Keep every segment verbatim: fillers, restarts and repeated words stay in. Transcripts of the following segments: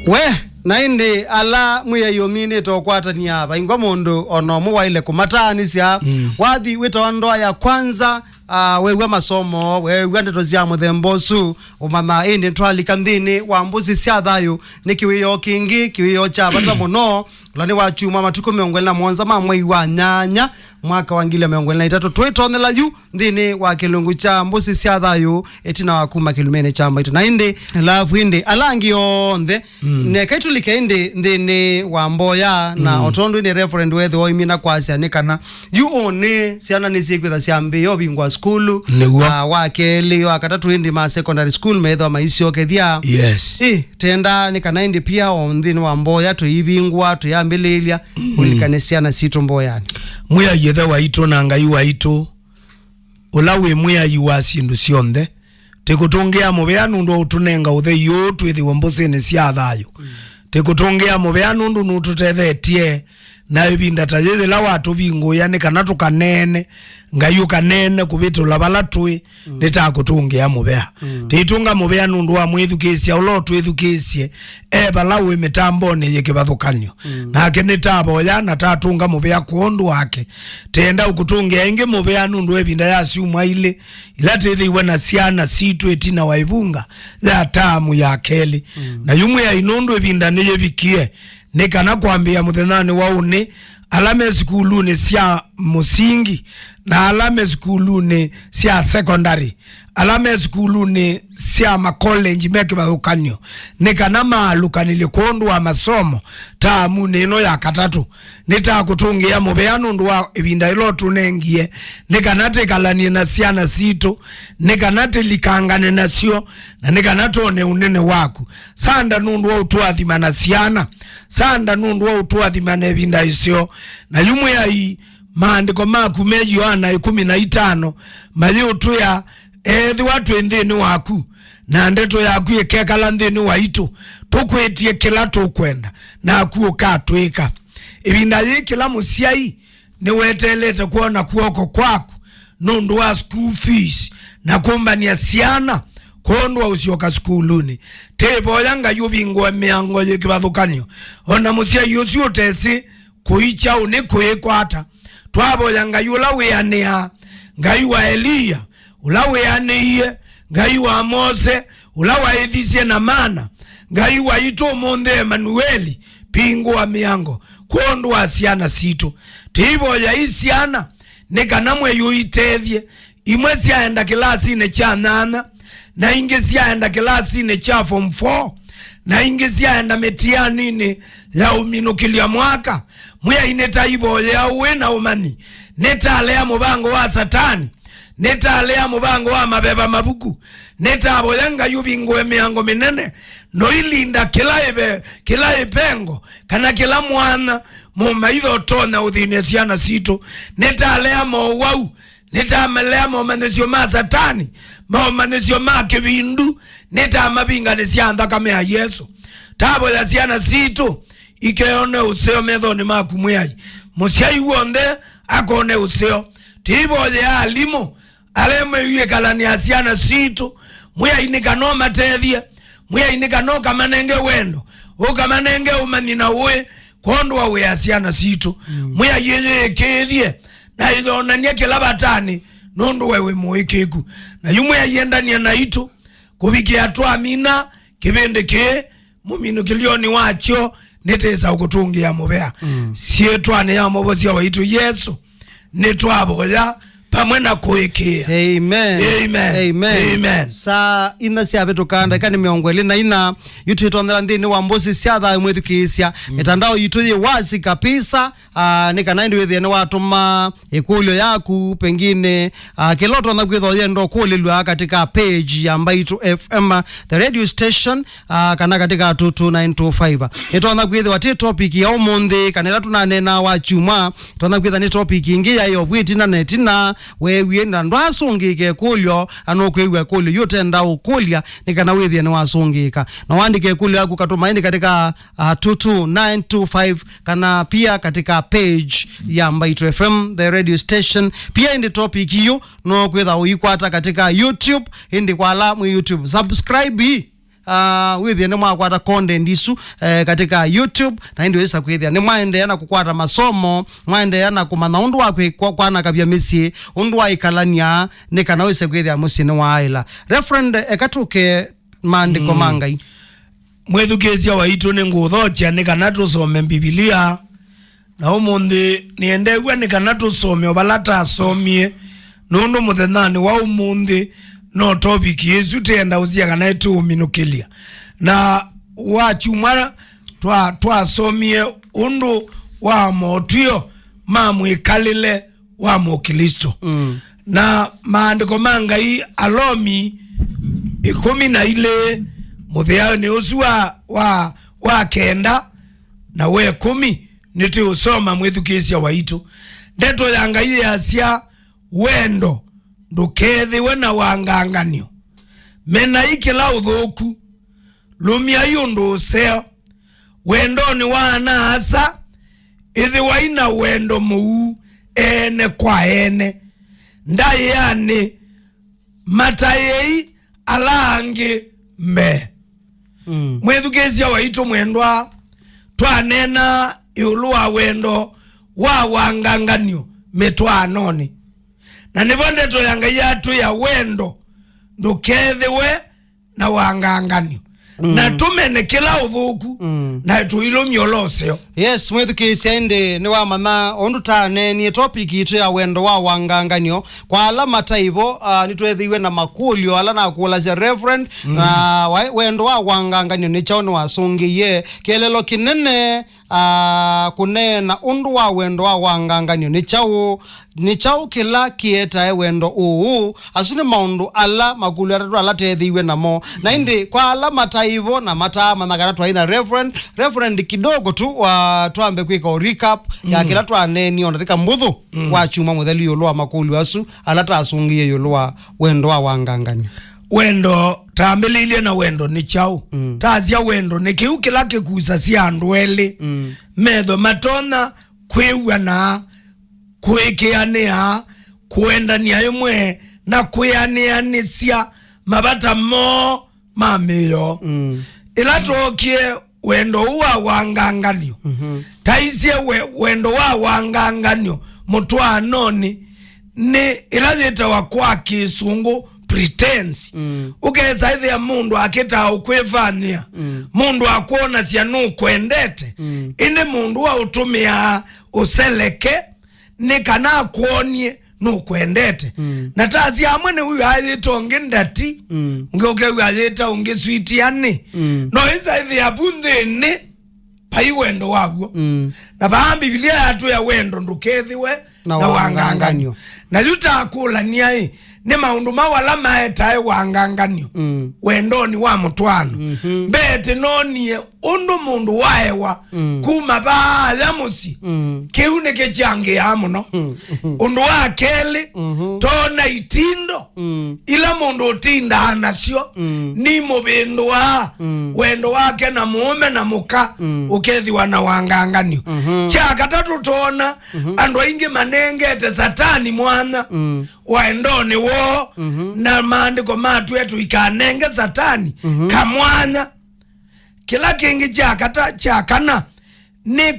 We, na ĩndĩ ala Mwĩai ũminĩte ũkwatany'a, vaingwa mũndũ o na ũmwe waĩle kũmataanĩsya. Mm. Wathi wĩtawa ndoa ya kwanza, ah, weew'a masomo, weew'a ndeto sya mũthemba ũsu, ũmanya ĩndĩ twalika nthĩnĩ wa Mbũsĩ sya Thayũ, nĩ kĩwĩoo kĩngĩ, kĩwĩoo kya vata mũno, ũla nĩ wa kyumwa matukũ mĩongo ĩlĩ na mũonza ma mwei wa nyanya, mwaka wa ngili mĩongo ĩlĩ na itatũ. Twĩtonyela yu nthĩnĩ wa kĩlungu kya Mbũsĩ sya Thayũ, ĩtina wa kuma kĩlumenĩ kya Mbaitũ. Na ĩndĩ, alafu ĩndĩ, ala angĩ onthe, mm, neka ĩtũlike ĩndĩ nthĩnĩ wa mboya, na, mm, o tondũ nĩ Reverend wethĩwa oimina kwasya nĩ kana yu ũnĩ syana nĩsyĩkwĩtha syambĩĩa ũvingwa sukulu, nĩw'o, ah, wa kelĩ, wa katatũ ĩndĩ ma secondary school methĩwa maisyokethya. Yes. Ĩ, tenda nĩ kana ĩndĩ pia o nthĩnĩ wa mboya tũivingwa, tũyambĩlĩĩlya, mm, kũlikane syana sitũ mboyanĩ. Mwĩai Ĩthe waitũ na Ngai waitũ, ũla wĩ Mwĩai wa syĩndũ syonthe, tĩkũtũngĩa mũvea nũndũ wa ũtũnenga ũthei ũũ twĩthĩwe Mbũsĩnĩ sya Thayũ. Mm. Tĩkũtũngĩa mũvea nũndũ nũtũtethetye na ĩvinda ta yĩĩ yĩla watũvingũĩa nĩ kana tũkaneene, Ngai ũkaneene kũvĩtũla vala tũĩ, mm, nĩtakũtũngĩa mũvea. Mm. Tĩitũnga mũvea nũndũ wa mwĩthukĩĩsya ũla ũtwĩthukĩĩsye e vala ũĩ mĩtambonĩ yĩ kĩvathũkany'o. Mm. Nake nĩtavoya na tatũnga mũvea kwondũ wake. Tĩenda ũkũtũngĩa ĩngĩ mũvea nũndũ wa ĩvinda ya syumwa ilĩ ila tĩthĩiwe na syana sitũ ĩtina wa ĩvunga ya taamu ya kelĩ. Mm. Na yu Mwĩai nũndũ ĩvinda nĩyĩvikie, nĩ kana kwambĩĩa mũthenyanĩ wa ũnĩ, ala me sukulunĩ sya mũsingi na ala me sukulunĩ sya sekondari, ala me sukulunĩ sya makolenji me kĩvathũkany'o, nĩ kana maalũkanĩlye kwondũ wa masomo taamunĩ ĩno ya katatũ. Nĩtakũtũngĩa mũvea nũndũ wa ĩvinda ĩla ũtũnengie, nĩ kana tĩkalanie na syana sitũ, nĩ kana tĩlikangane nasyo, na nĩ kana twone ũnene waku. Sanda nũndũ wa ũtũathima na syana. Sanda nũndũ wa ũtũathima na ĩvinda ĩseo. Na yu Mwĩai, maandĩko maku me Yoana ĩkũmi na itano mayĩũtwĩa, ethĩwa twĩ nthĩnĩ waku, na ndeto yaku ĩkekala nthĩnĩ waitũ, tũkwĩtye kĩla tũkwenda, naku ũkatwĩka. Ĩvinda yĩĩ kĩla mũsyai nĩweteelete kwona kw'oko kwaku nũndũ wa school fees na kũmbany'a syana kwondũ wa ũsyoka sukulunĩ. Tĩvoya Ngai ũvingũe mĩango yĩ kĩvathũkany'o, o na mũsyai ũsu ũtesĩ kũikya ũnĩ kwĩkwata. Twavoya Ngai ũla wĩanĩaa, Ngai wa Eliya, ũla wĩanĩie, Ngai wa Mose, ũla waĩthisye na mana, Ngai waitũ ũmũnthĩ Emanueli, vingũa mĩango kwondũ wa syana sitũ. Tĩivoya i syana nĩ kana Mwĩai ũitethye. Imwe syaenda kĩlasinĩ kya nyanya, na ingĩ syaenda kĩlasinĩ kya form four, na ingĩ syaenda mĩtianinĩ ya ũminũkĩlya mwaka. Mwĩai nĩtaivoyea ũĩ na ũmanyi, nĩtalea mũvango wa Satani, nĩtalea mũvango wa maveva mavuku, nĩtavoya Ngai ũvingũe mĩango mĩnene, noilinda kĩla ĩve-, kĩla ĩpengo, kana kĩla mwanya mũmaitha ũtonya ũthĩny'a syana sitũ, nĩtalea mowau, nĩtamalea momanyĩsyo ma Satani, momanyĩsyo ma kĩvindu, nĩtamavinganĩsya nthakame ya Yesũ. Tavoya syana sitũ ikeone ũseo methonĩ maku Mwĩai. Mũsyai w'onthe akone ũseo. Tĩivoyea alimũ ala mew'ĩkalany'a syana sitũ, Mwĩai nĩ kana ũmatethye, Mwĩai nĩ kana ũkamanenge wendo, ũkamanenge ũmanyi na ũĩ, kwondũ wa wĩa syana sitũ. Mm. Mwĩai ĩyĩĩkĩĩthye na ĩyonany'e kĩla vatanĩ, nũndũ we wĩ mũĩkĩĩku. Na yu Mwĩai endany'a naitũ kũvikĩa twamina kĩvĩndĩ kĩĩ, mũminũkĩlyonĩ wakyo nĩtĩsa ũkũtũngĩa mũvea. Mm. Syĩtwanĩ ya Mwovosya waitũ Yesũ, nĩtwavoya pamwe na kũĩkĩĩa. Amen. Amen. Amen. Amen. Saa ina syavĩtũka ndakĩka nĩ mĩongo ĩlĩ na ina, yu twĩtonyela nthĩnĩ wa Mbũsĩ sya Thayũ mwĩthukĩĩsya. Mm. Mĩtandao yitũ yĩ wazi kabisa. Ah, nĩ kana ĩndĩ wĩthĩe nĩwatũma ĩkũlyo yaku, pengine, ah, kĩla ũtonya kwĩthwa ũyenda ũkũlĩlw'a katika page ya Mbaitũ F M, the radio station, ah, kana katika two two nine two five. Ĩtonya kwĩthĩwa ti topic ya ũmũnthĩ, kana ĩla tũnaneenaa wa kyumwa, ĩtonya kwĩthwa nĩ topic ĩngĩ yaĩ o vu ĩtina na ĩtina, weewie na ndwasũngĩke ĩkũlyo, na nũkwĩw'a ĩkũlyo yu ũtenda ũkũlya, nĩ kana wĩthĩe nĩwasũngĩka. Na wandĩke ĩkũlyo yaku katũma ĩndĩ katika, ah, two two nine two five, kana pia katika page ya Mbaitũ F M, the radio station. Pia ĩndĩ topic yu no kwĩthwa ũikwata katika YouTube, ĩndĩ kwa ala mwĩ YouTube, subscribe. Uh, wĩthĩe nĩmwakwata content isu eh, katika YouTube, na ĩndĩ wĩsa kwĩthĩa nĩmwaendeea na kũkwata masomo, mwaendeea na kũmanya ũndũ wa kwĩ- kwa- kwanakavya mĩsyĩ, ũndũ wa ĩkalany'a, nĩ kana wĩse kwĩthĩa mũsyĩ nĩwaaĩla. Reverend, eka tũke maandĩko ma Ngai. Mwĩthukĩĩsya waitũ, nĩngũũthokya nĩ kana tũsome Mbivilia. Na ũmũnthĩ nĩendew'a nĩ kana tũsome o vala tasomie, nũndũ mũthenyanĩ wa ũmũnthĩ no topic ĩsu tĩenda ũsia kana ĩtũũminũkĩlya. Na wakyumwa twa- twasomie ũndũ wa motw'ĩo ma mwĩkalĩle wa Mũklĩsto. Mm. Na maandĩko ma Ngai, Alomi ĩkũmi na ilĩ, mũthĩanĩ ũsu wa, wa, wa kenda na wa ĩkũmi, nĩtũũsoma, mwĩthukĩĩsya waitũ. Ndeto ya Ngai yasya, "Wendo ndũkethĩwe na wangangan'yo. Menai kĩla ũthũku, lũmyai ũndũ ũseo. Wendonĩ wa ana-a-asa, ĩthĩwai na wendo mũuu ene kwa ene. Ndaĩanĩ, mataĩei ala angĩ mbee." Mm. Mwĩthukĩĩsya waitũ mwendwa, twaneena ĩũlũ wa wendo wa wangangan'yo mĩtwaanonĩ. Na nĩvo ndeto ya Ngai yatwĩa, "Wendo ndũkethĩwe na wangangan'yo." Mm. Na tũmene kĩla ũthũku, mm, na tũilũmye ũla ũseo. Yes, mwĩthukĩĩsya, ĩndĩ nĩwamanya ũndũ taneenie topic itũ ya wendo wa wangangan'yo. Kwa ala mataivo, uh, nĩtwethĩiwe na makũlyo ala nakũlasya Reverend, mm, na wa- wendo wa wangangan'yo nĩ kyaũ, nĩwasũngĩie kĩelelo kĩnene Ah, kũneena ũndũ wa wendo wa wangangan'yo nĩ kyaũ? Nĩ kyaũ kĩla kĩetae wendo ũũ? Asu nĩ maũndũ ala, makũlyo atatũ ala teethĩiwe namo. Na ĩndĩ kwa ala mataivo na mataamanya kana twaĩ na Reverend, Reverend, kidogo tu, wa, twambe kwĩka o recap ya, mm, kĩla twaneenie o ndatĩka mbũthũ, mm, wa kyumwa mũthelu ĩũlũ wa makũlyo asu ala tasũngĩie ĩũlũ wa wendo wa wangangan'yo. Wendo, tambĩlĩilye na wendo nĩ kyaũ? Mm. Tasya wendo nĩ kĩu kĩla kĩkusasya andũ elĩ, mm, metho matonya kwĩw'ana, kũĩkĩanĩa, kũendany'a ĩmwe, na kwĩanĩanĩsya mavata moo ma mĩyo. Mm. Ĩla twookie wendo ũũ wa wangangan'yo. Mhm. Taisye we- wendo wa wangangan'yo mũtwaanonĩ nĩ ĩla yĩtawa kwa Kĩsũngũ pretense. Mm. Ũkesa ĩthĩa mũndũ akĩtaa ũkwĩvanyĩa, mm, mũndũ akwonasya nũkwendete, mm, ĩndĩ mũndũ wa ũtũmĩaa ũseleke nĩ kana akwony'e nũkwendete. Mm. Na tasya amwe nĩwĩw'aa ayĩta ũngĩ ndati, mm, ũngĩ ũkew'a ayĩta ũngĩ switiani. Mm. No ĩsa ĩthĩa vu nthĩnĩ vai wendo waw'o. Mm. Na vaa Mbivilia yatwĩa wendo ndũkethĩwe na, na wangangan'yo, wangangan'yo. Na yu takũlany'a-ĩ, nĩ maũndũ mau ala maetae wangangan'yo, mm, wendonĩ wa mũtwaano. Mhm. Mbee tĩnonie ũndũ mũndũ waewa, mm, kuma vaaya mũsyĩ, mm, kĩu nĩkĩkyangĩaa mũno. Mm, mhm. Ũndũ wa kelĩ, mhm, toona itindo, mm, ila mũndũ ũtindaa nasyo, mm, nimũvĩndũaa, mm, wendo wake na mũũme na mũka, mm, ũkethĩwa na wangangan'yo. Mhm. Kya katatũ, toona, mhm, andũ aingĩ manengete Satani mwanya, mm, wendonĩ woo, mhm, na maandĩko matwĩa tũikanenge Satani, mhm, kamwanya. Kĩla kĩngĩ kya kata- kya kana nĩ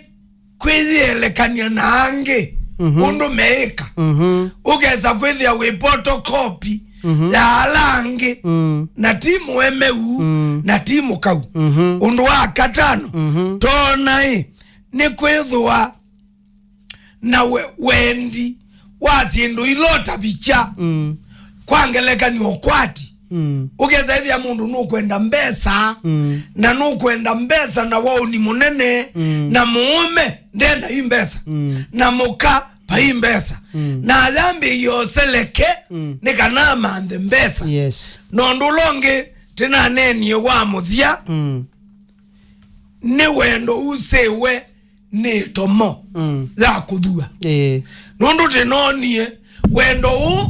kwĩyĩelekany'a na angĩ, mhm, ũndũ meĩka. Mhm. Ũkesa kwĩthĩa wĩ photocopy, mhm, ya ala angĩ, mm, na ti mũemeu, mm, na ti mũkau. Mhm. Ũndũ wa katano, mhm, toona-ĩ, nĩ kwĩthĩwa na we- wendi wa syĩndũ ila ũtavikya. Mm. Kwa ngelekany'o, ũkwati. Mm. Ũkesa ĩthĩa mũndũ nũkwenda mbesa, mm, na nũkwenda mbesa na waũni mũnene, mm, na mũũme ndenda i mbesa, mm, na mũka vai mbesa. Mm. Na ayambĩĩie ũseleke, mm, nĩ kana amanthe mbesa. Yes. Na ũndũ ũla ũngĩ tĩnaneenie wa mũthya, mm, nĩ wendo usĩwe nĩ ĩtomo, mm, ya kũthua. Ĩĩ. Nũndũ tĩnonie wendo ũũ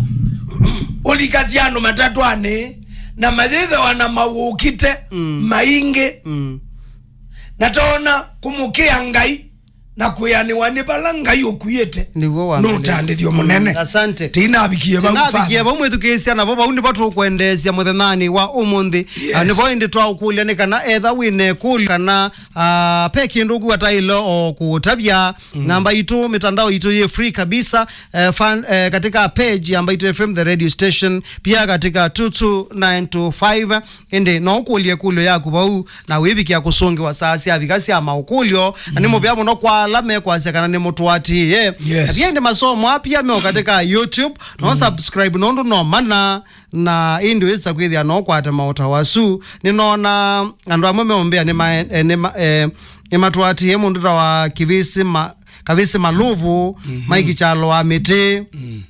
ũlikasya andũ matatwanĩ na mayĩthĩwa na mawũkite, mm, maingĩ. Mm. Na toona kũmũkĩa Ngai na kwĩanĩwa nĩ vala Ngai ũkuĩte. Nĩw'o wambĩlĩlye. Nũtandĩthyo mũnene. Mm, asante. Tinavikie vau. Tinavikie vau, mwĩthukĩĩsya, navo vau nĩvo tũkwendeesya mũthenyanĩ wa ũmũnthĩ. Yes. Ah, nĩvo ĩndĩ twaũkũlya nĩ kana etha wĩ na ĩkũlyo kana, ah, pe kĩndũ ũkwataĩle o kũtavya, mm, namba itũ, mitandao itũ yĩ free kabisa, eh, fan, eh, katika page ya Mbaitu F M, the radio station, pia katika two two nine two five. Ĩndĩ no ũkũlye ĩkũlyo yaku vau, na wĩvikĩa kũsũngĩwa saa syavika sya maũkũlyo, na nĩ, mm, mũvea mũno kwa ala mekwasya kana nĩmũtũatĩĩe. Yes. Na pia ĩndĩ masomo apia me o katika YouTube, no, mm, subscribe nũndũ no mana, na ĩndĩ wĩsa kwĩthĩa no ũkwate maũtao asu. Nĩnoona andũ amwe meũmbĩa nĩ ma-, eh, nĩ ma-, eh, nĩmatũatĩĩe, mũndũ ta wa Kĩvĩsĩ ma-, Kavĩsĩ Maluvu, mhm, Mike Kyalo wa Mĩtĩ. Mm.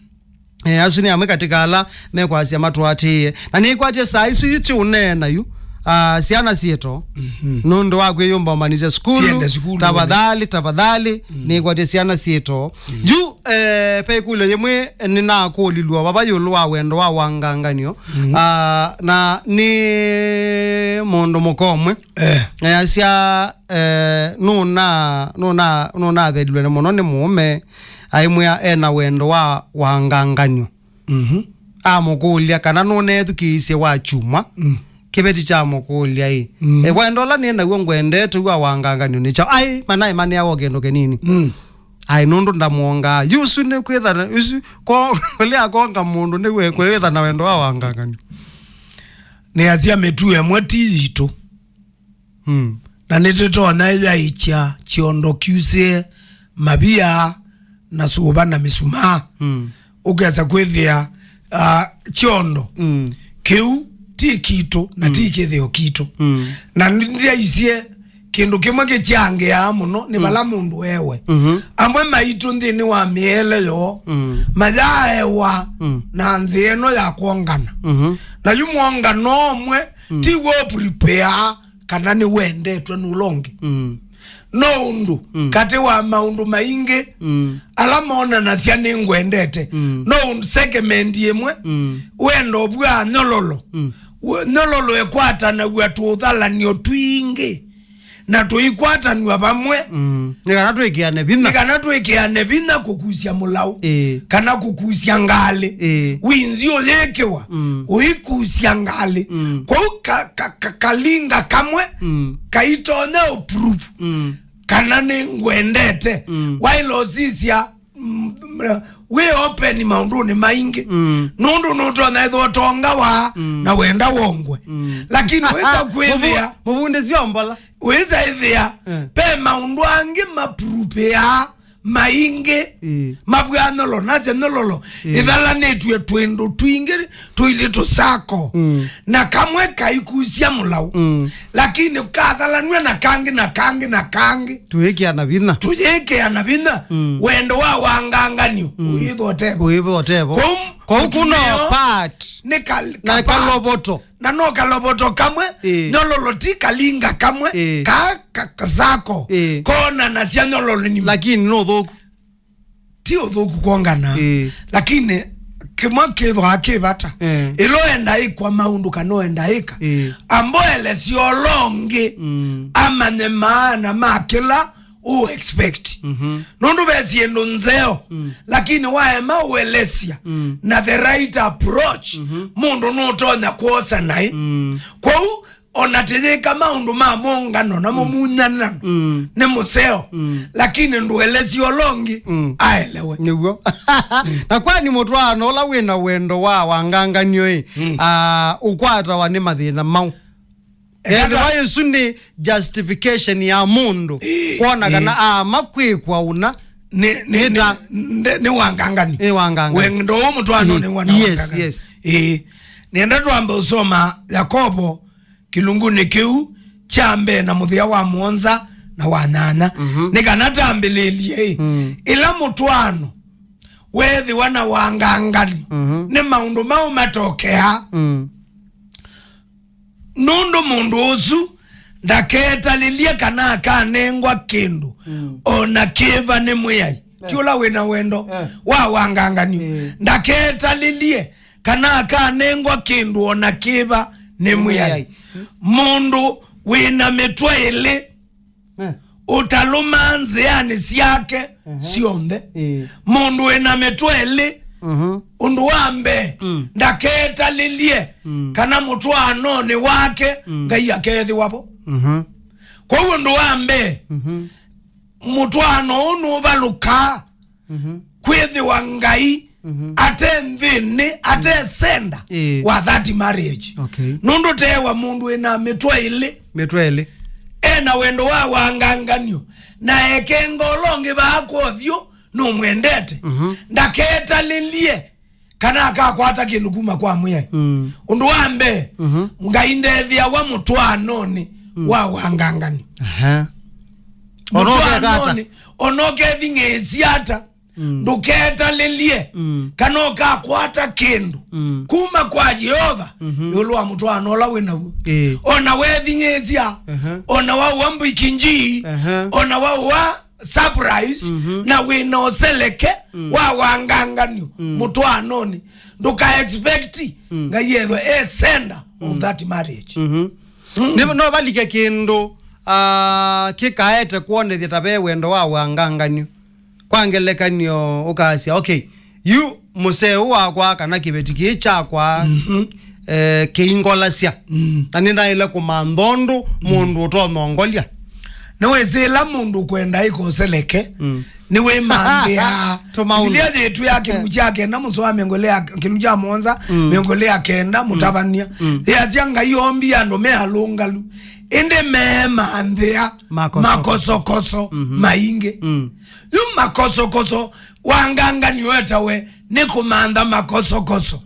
Eh, asu nĩ amwe katika ala mekwasya matũatĩĩe. Na nĩkwatya saa isu yu ti ũneena yu, ah, syana syĩto, mhm, nũndũ wa kwĩyũmbaũmbanĩsya sukulu, siende sukulu, tafadhali, tafadhali, mm, nĩkwatya syana syĩto. Mm. Yu, eh, pe ĩkũlyo yĩmwe nĩnakũlilw'a vava ĩũlũ wa wendo wa wanganganyo. Mm. Ah, na nĩ mũndũ mũka ũmwe. Eh. Easya, eh, nũna, nũna, nũnathelilwe nĩ mũno nĩ mũũme, aimwĩa ena wendo wa wanganganyo. Mhm. Amũkũlya kana nũnethukĩĩsye wa kyumwa. Mm. Kĩveti kyamũkũlya ĩ. Mm. E, wendo ũla nĩ naw'o ngwendete wa wanganganyo nĩ kyaũ? Ai, manaĩ maneawa kĩndũ kĩnini. Mm. Ai, nũndũ ndamwongaa. Yu ũsu nĩ kwĩthana, ũsu, ko, ũlea konga mũndũ nĩ we kwĩthana wendo wa wanganganyo. Nĩasya mĩtuo ĩmwe ti yitũ. Mm. Na nĩtũtonya ĩyaĩkya kyondo kyusĩe mavia na sũva na mĩsumaa. Mm. Ũkesa kwĩthĩa, ah, kyondo, mm, kĩu ti kitũ na, mm, ti kĩthĩo kitũ. Mm. Na nĩndyaisye kĩndũ kĩmwe kĩkyangĩaa mũno nĩ, mm, vala mũndũ ewe. Mhm. Amwe maitũ nthĩnĩ wa mĩele yoo, mm, mayaewa, mm, na nzĩa ĩno ya kwongana. Mhm. Na yu mwongano ũmwe, mm, ti w'o prepare kana nĩwendetwe nĩ ũla ũngĩ. Mm. No ũndũ, mm, katĩ wa maũndũ maingĩ, mm, ala monanasya nĩngwendete, mm, no ũndũ segment ĩmwe, mm, wendo ũvw'aa nyololo. Mm. We-, nyololo ĩkwatanaw'a tũũthalanĩo twingĩ, na tũikwatanw'a vamwe. Mm. Nĩ kana twĩkĩane vinya. Nĩ kana twĩkĩane vinya kũkusya mũlaũ. Ĩĩ. Kana kũkusya ngalĩ. Ĩĩ. Winzi ũyĩkĩwa, mm, ũikusya ngalĩ. Mm. Kwoou ka, ka, ka, kalinga kamwe, mm, kaitonya ũprove, mm, kana nĩ ngwendete. Mm. Waĩla ũsisya, mm, wĩ open maũndũnĩ maingĩ. Mm. Nũndũ nũtonya ĩthwa ũtongawa, mm, na wenda wongwe. Mm. Lakini wĩsa kwĩthĩa mũvu-, mũvundĩsyo mbola. Wĩsa ĩthĩa, eh, pe maũndũ angĩ maprepare maingĩ, ĩĩ, mavw'a nyololo, nasya nyololo, ĩĩ, ĩthalanĩtw'e twĩndũ twingĩ tũilĩ tũsako. Mm. Na kamwe kaikusya mũlaũ. Mm. Lakini kathalanw'a na kangĩ na kangĩ na kangĩ. Tũyĩkĩana vinya. Tũyĩkĩana vinya. Mm. Wendo wa wanganganyo, mm, ũyĩthwa ũtevo. Ũyĩthwa ũtevo. Kwoou, kwoou kũno kĩtumĩo part nĩ kal-, na ka part. Kalovoto. Na no kalovoto kamwe, ĩĩ, nyololo ti kalinga kamwe, ĩĩ, ka, ka, kasako, ĩĩ, konanasya nyololo nini. Lakini no ũthũku. Ti ũthũku kwongana. Ĩĩ. Lakini kĩmwe kĩthwaa kĩ vata. Ĩĩ. Ĩla ũenda ĩkwa maũndũ kana ũenda ĩka. Ĩĩ. Amboelesya ũla ũngĩ, mm, amanye maana ma kĩla ũ expect. Mhm. Nũndũ ve syĩndũ nzeo, mm, lakini waema ũelesya, mm, na the right approach, mhm, mũndũ nũtonya kwosa naĩ. Mm. Kwoou, ona tĩyĩka maũndũ ma mongano na, mm, mũmunyanano, mm, nĩ mũseo, mm, lakini ndũelesya ũla ũngĩ, mm, aelewe. Nĩw'o. Na kwani mũtwaano ũla wĩ na wendo wa wanganganio ĩ, mm, ah, ũkwatawa nĩ mathĩna mau? Ethĩwa ĩsu nĩ justification ya mũndũ, ĩĩ, kwona, ĩĩ, kana aama kwĩkwa ũna, nĩ, nĩ, nĩ ta, nĩ, nĩ, nĩ wanganganio. Nĩ wanganganio. Wendo ũũ mũtwaano, ĩĩ, nĩ wa na, yes, wanganganio. Yes. Ĩĩ. Nĩenda twambe ũsoma Yakovo kĩlungunĩ kĩu kya mbee na mũthĩa wa mũonza na wa nyanya. Mhm. Nĩ kana tambĩlĩlye ĩ, mm, ĩla mũtwaano weethĩwa na wanganganio, mhm, nĩ maũndũ mau matokeaa. Mm. Nũndũ mũndũ ũsu ndaketalĩlye kana akanengwa kĩndũ, mm, o na kĩva nĩ Mwĩai. Eh. Ti ũla wĩ na wendo, eh, wa wanganganio. Eh. Ndaketalĩlye kana akanengwa kĩndũ o na kĩva nĩ Mwĩai. Mwĩai. Mũndũ wĩ na mĩtwe ĩlĩ, eh, ũtalũmaa nzĩanĩ syake syonthe. Ĩĩ. Mũndũ wĩ na mĩtwe ĩlĩ, ũndũ wa mbee, ndaketalĩlye kana mũtwaanonĩ wake Ngai akethĩwa vo. Kwoou ũndũ wa mbee, mũtwaano ũũ nũvalũkaa kwĩthĩwa Ngai ate nthĩnĩ, ate senda Ĩĩ. wa that marriage. Okay. Nũndũ tewa mũndũ wĩ na mĩtwe ĩlĩ. Mĩtwe ĩlĩ. E na wendo wa wanganganio, na ekenga ũla ũngĩ vaa kwa ũthyũ nũmwendete. Ndaketalĩlye kana akakwata kĩndũ kuma kwa Mwĩai. Ũndũ wa mbee, Ngai ndethĩawa mũtwaanonĩ wa wanganganio. Aha. Ona ũkeka ata. Mũtwaanonĩ, ona ũkething'ĩĩsya ata, ndũketalĩlye kana ũkakwata kĩndũ kuma kwa Yeova ĩũlũ wa mũtwaano ũla wĩ naw'o. Ĩĩ. Ona wething'ĩĩsya, ona waũa mbikinjii, ona waũa surprise, na wĩ na ũseleke wa wanganganio mũtwaanonĩ, ndũka expect Ngai ethwe e sender of that marriage. Nĩ- no valike kĩndũ ah, kĩkaete kwonethya ta ve wendo wa wanganganio. Kwa ngelekany'o, ũkasya, okay, yu mũsee ũũ wakwa kana kĩveti kĩĩ kyakwa eh, kĩingolasya. Na nĩnaĩle kũmantha ũndũ mũndũ ũtonongolya. Nĩwĩsĩ ĩla mũndũ kwenda ĩkoseleke, nĩwĩmanthĩaa. Tũmaũndũ. Biblia yĩtwĩa kĩlungu kya kenda, mũsoa mĩongo ĩlĩ ya, kĩlungu kya mũonza, mĩongo ĩlĩ ya kenda, mũtavany'a. Yĩasya, Ngai oombie andũ me alũngalu, ĩndĩ meemanthĩa Makosokoso. makosokoso maingĩ. Yu makosokoso, wanganganio etawe nĩ kũmantha makosokoso.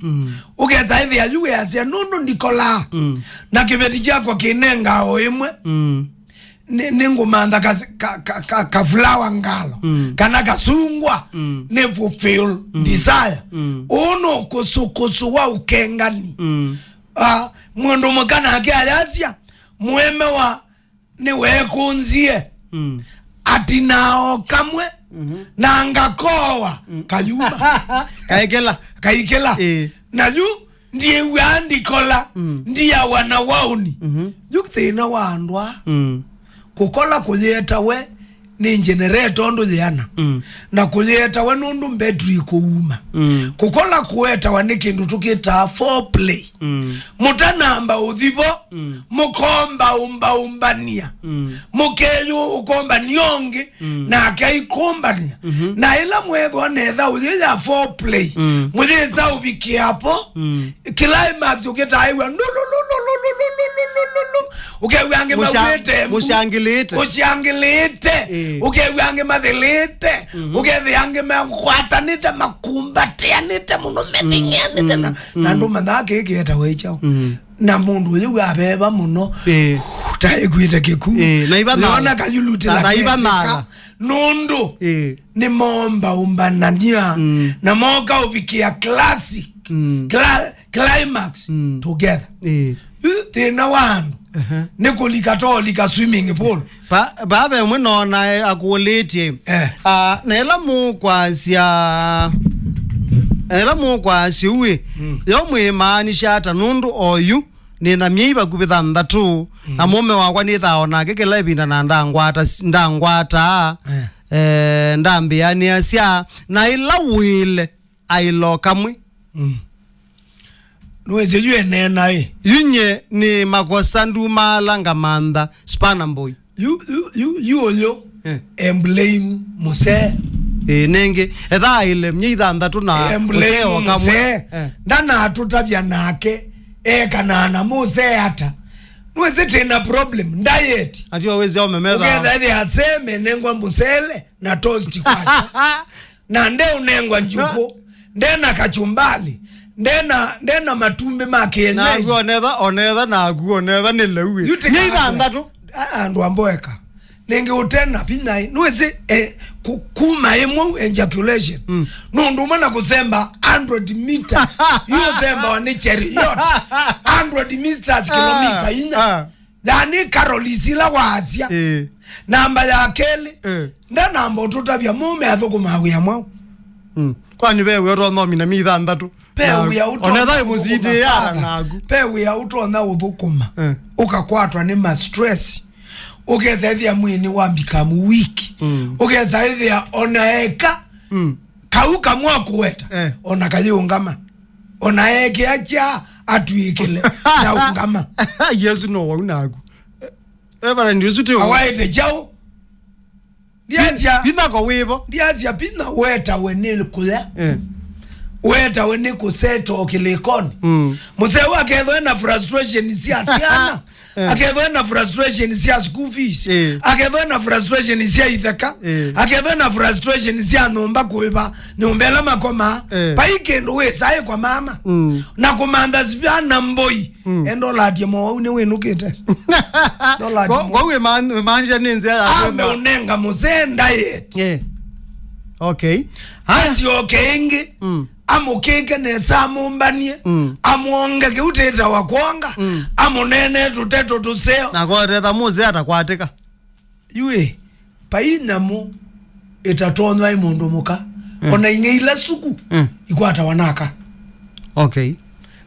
Ũkesa ĩthĩa yu wĩasya, nũndũ ndikolaa, na kĩveti kyakwa kĩnengaa o ĩmwe, nĩ- nĩngũmantha kasi- ka- ka- ka- kafulawa ngalo, kana kasungwa, nĩ fulfill desire. Ũũ nĩ ũkũsũkũsũ wa ũkengani. Ah, mũndũ mũka nake ayasya, mũemewa nĩweekũnzie, atinaa o kamwe, na ngakowa kayuma. Kaikĩla. Kaikĩla. Ĩĩ. Na yu ndiĩw'aa ndikola, ndiawa na waũni. Yu thĩna wa andũ aa, kũkola kũyĩetawe nĩ generator ũndũ yĩana, na kũyĩetawe nũndũ mbetri kũuma. Kũkola kũetawa nĩ kĩndũ tũkĩtaa foreplay. Mũtanamba ũthi vo, mũkombaũmbaũmbania. Mũkeyũ ũkombania ũngĩ, nake aikũmbania. Na ĩla mwethwa netha ũyĩ ya foreplay, mũyĩsa ũvikĩa po, climax ũkĩtaĩw'a ndululululululululululu. Ũkew'a angĩ Mũsha- maugĩte mbu. Mũshangĩlĩte. Ũshangĩlĩte. Ĩĩ. Ũkew'a angĩ mathĩlĩte. Ũkethĩa angĩ makwatanĩte, makumbatĩanĩte mũno, mething'ĩanĩte na, na andũ mathaa kĩĩ kĩetawa ĩkyaũ. Na mũndũ ũyũ waveva mũno. Ĩĩ. Ta ĩkwĩte kĩku. Ĩĩ, na iva nĩona mala. Kayulutĩla Na, na iva ketĩka. Mala. Nũndũ Ĩĩ. Nĩmoombaũmbanania na mooka ũvikĩa classic, cla- climax together. Ĩĩ. Yu thĩna wa andũ nĩ kũlika tolika swimming pool. Pa- vave mwe nona akũlĩtye. Eh. Ah, na ĩla mũkwasya, na ĩla mũkwasya ũĩ, yo mwĩmaanisha ata nũndũ oyu nĩ na myei vakuvĩ thanthatũ, na mũũme wakwa nĩthaa o nake kĩla ĩvinda na ndangwata, ndangwataa, eh, ndambĩanĩasya, na ĩla wĩle aĩlo kamwe. Nũĩsĩ yu eneenaĩ. Yu nye nĩ makosa ndumaala ngamantha spanner boy. Yu, yu, yu, yu ũyũ, eh, emblame mũsee. Ĩ, nĩngĩ, etha aĩle myei thanthatũ na emblame mũsee o kamwe. Mũsee. Eh. Ndanatũtavya nake, ekanaa na mũsee ata. Nũĩsĩ tĩna problem, diet. Ati wawezi omemetha. Ũketha ĩthĩ aseme nengwa mũsele na toast kwake. Na nde ũnengwa njũkũ, nde na kachumbali, nde na, nde na matumbĩ ma kienyeji. Naku onetha, onetha, naku onetha nĩ leu ĩ. Yu tika nyei atwe. Thanthatũ. A- andũ amboeka. Nĩngĩ ũtena vinya ĩ. Nũĩsĩ, eh, ku- kuma ĩmwe ejaculation. Mm. Nũndũ ũmwe na kũsemba hundred meters. Yu ũsembawa nĩ chariot. Hundred meters, kilomita inya. Ah. Yani Carol isila waasya. Eh. Namba ya kelĩ, eh, ndanamba ũtũtavya mũũme athũkũmaa wĩa mwaũ. Mm. Kwani ve wĩa ũtonya ũmina mi thanthatũ? Ve wĩa ũtonya ũthũkũma sana. Naku. Ve wĩa ũtonya ũthũkũma. Eh. Ũkakwatwa nĩ ma stress. Ũkesa ĩthĩa mwĩĩ nĩ wa become weak. Mm. Ũkesa ĩthĩa ona eka, mm, kau kamwe akũweta, eh, ona kayĩũngama. Ona ekĩa kya atw'ĩkĩle na ũngama. Yesu no wau naku. Reverend, ũsu ti wa- Awaĩte kyaũ? Ndiasya. Pi-, pi nako wĩvo. Ndiasya pi na wetawe nĩ kũya. Eh. Wetawe nĩ kũseta o kĩlĩkonĩ. Mm. Mũseo akethwe na frustration sya syana. Eh. Akethwe na frustration sya school fees. Eh. Akethwe na frustration sya itheka. Eh. Akethwe na frustration sya nyũmba kũĩva, nyũmba ĩla makoma. Eh. Vai kĩndũ wĩsaĩ kwa mama. Mm. Na kũmantha syana mboi. Mm. Enda ũlatie mowau nĩ wĩnũkĩte. Ndolatie. Kwa, kwa hiyo imaan-, imaanisha nĩ nzĩa ya kwenda. Ameũnenga mũsee diet. Yeah. Okay. Haya. Asyoke ĩngĩ. Mm. Amũkĩke nesa amũmbanie. Mm. Amwonge kĩu tĩtawa kwonga. Mm. Amũnene tũteto tũseo. Na kwa teta mũsee atakwatĩka. Yu ĩ, vai nyamũ ĩtatonywa ĩ mũndũ mũka, mm, ona ing'e ila suku, mm, ikwatawa naka. Okay.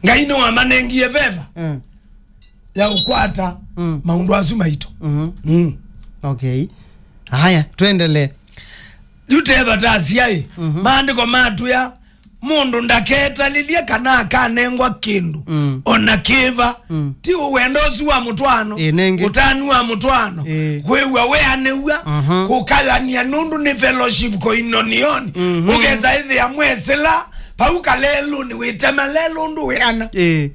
Ngai nĩwamanengie veva, mm, ya ũkwata, mm, maũndũ asu maitũ. Mhm. Mm. Okay. Haya, twendelee. Yu teva ta asyai, mhm, maandĩko matwĩa, mũndũ ndaketalĩlye kana akanengwa kĩndũ, mm, ona kĩva. Mm. Ti wendo ũsu wa mũtwaano, ĩ, nengĩ, ũtanu wa mũtwaano, ĩ, kwĩw'a weanĩw'a, mhm, kũkayania nũndũ nĩ fellowship koinonioni. Mhm. Ũkesa ĩthĩa mwesĩla, vau kalelũnĩ wĩtema lelũ ũndũ weana. Ĩ.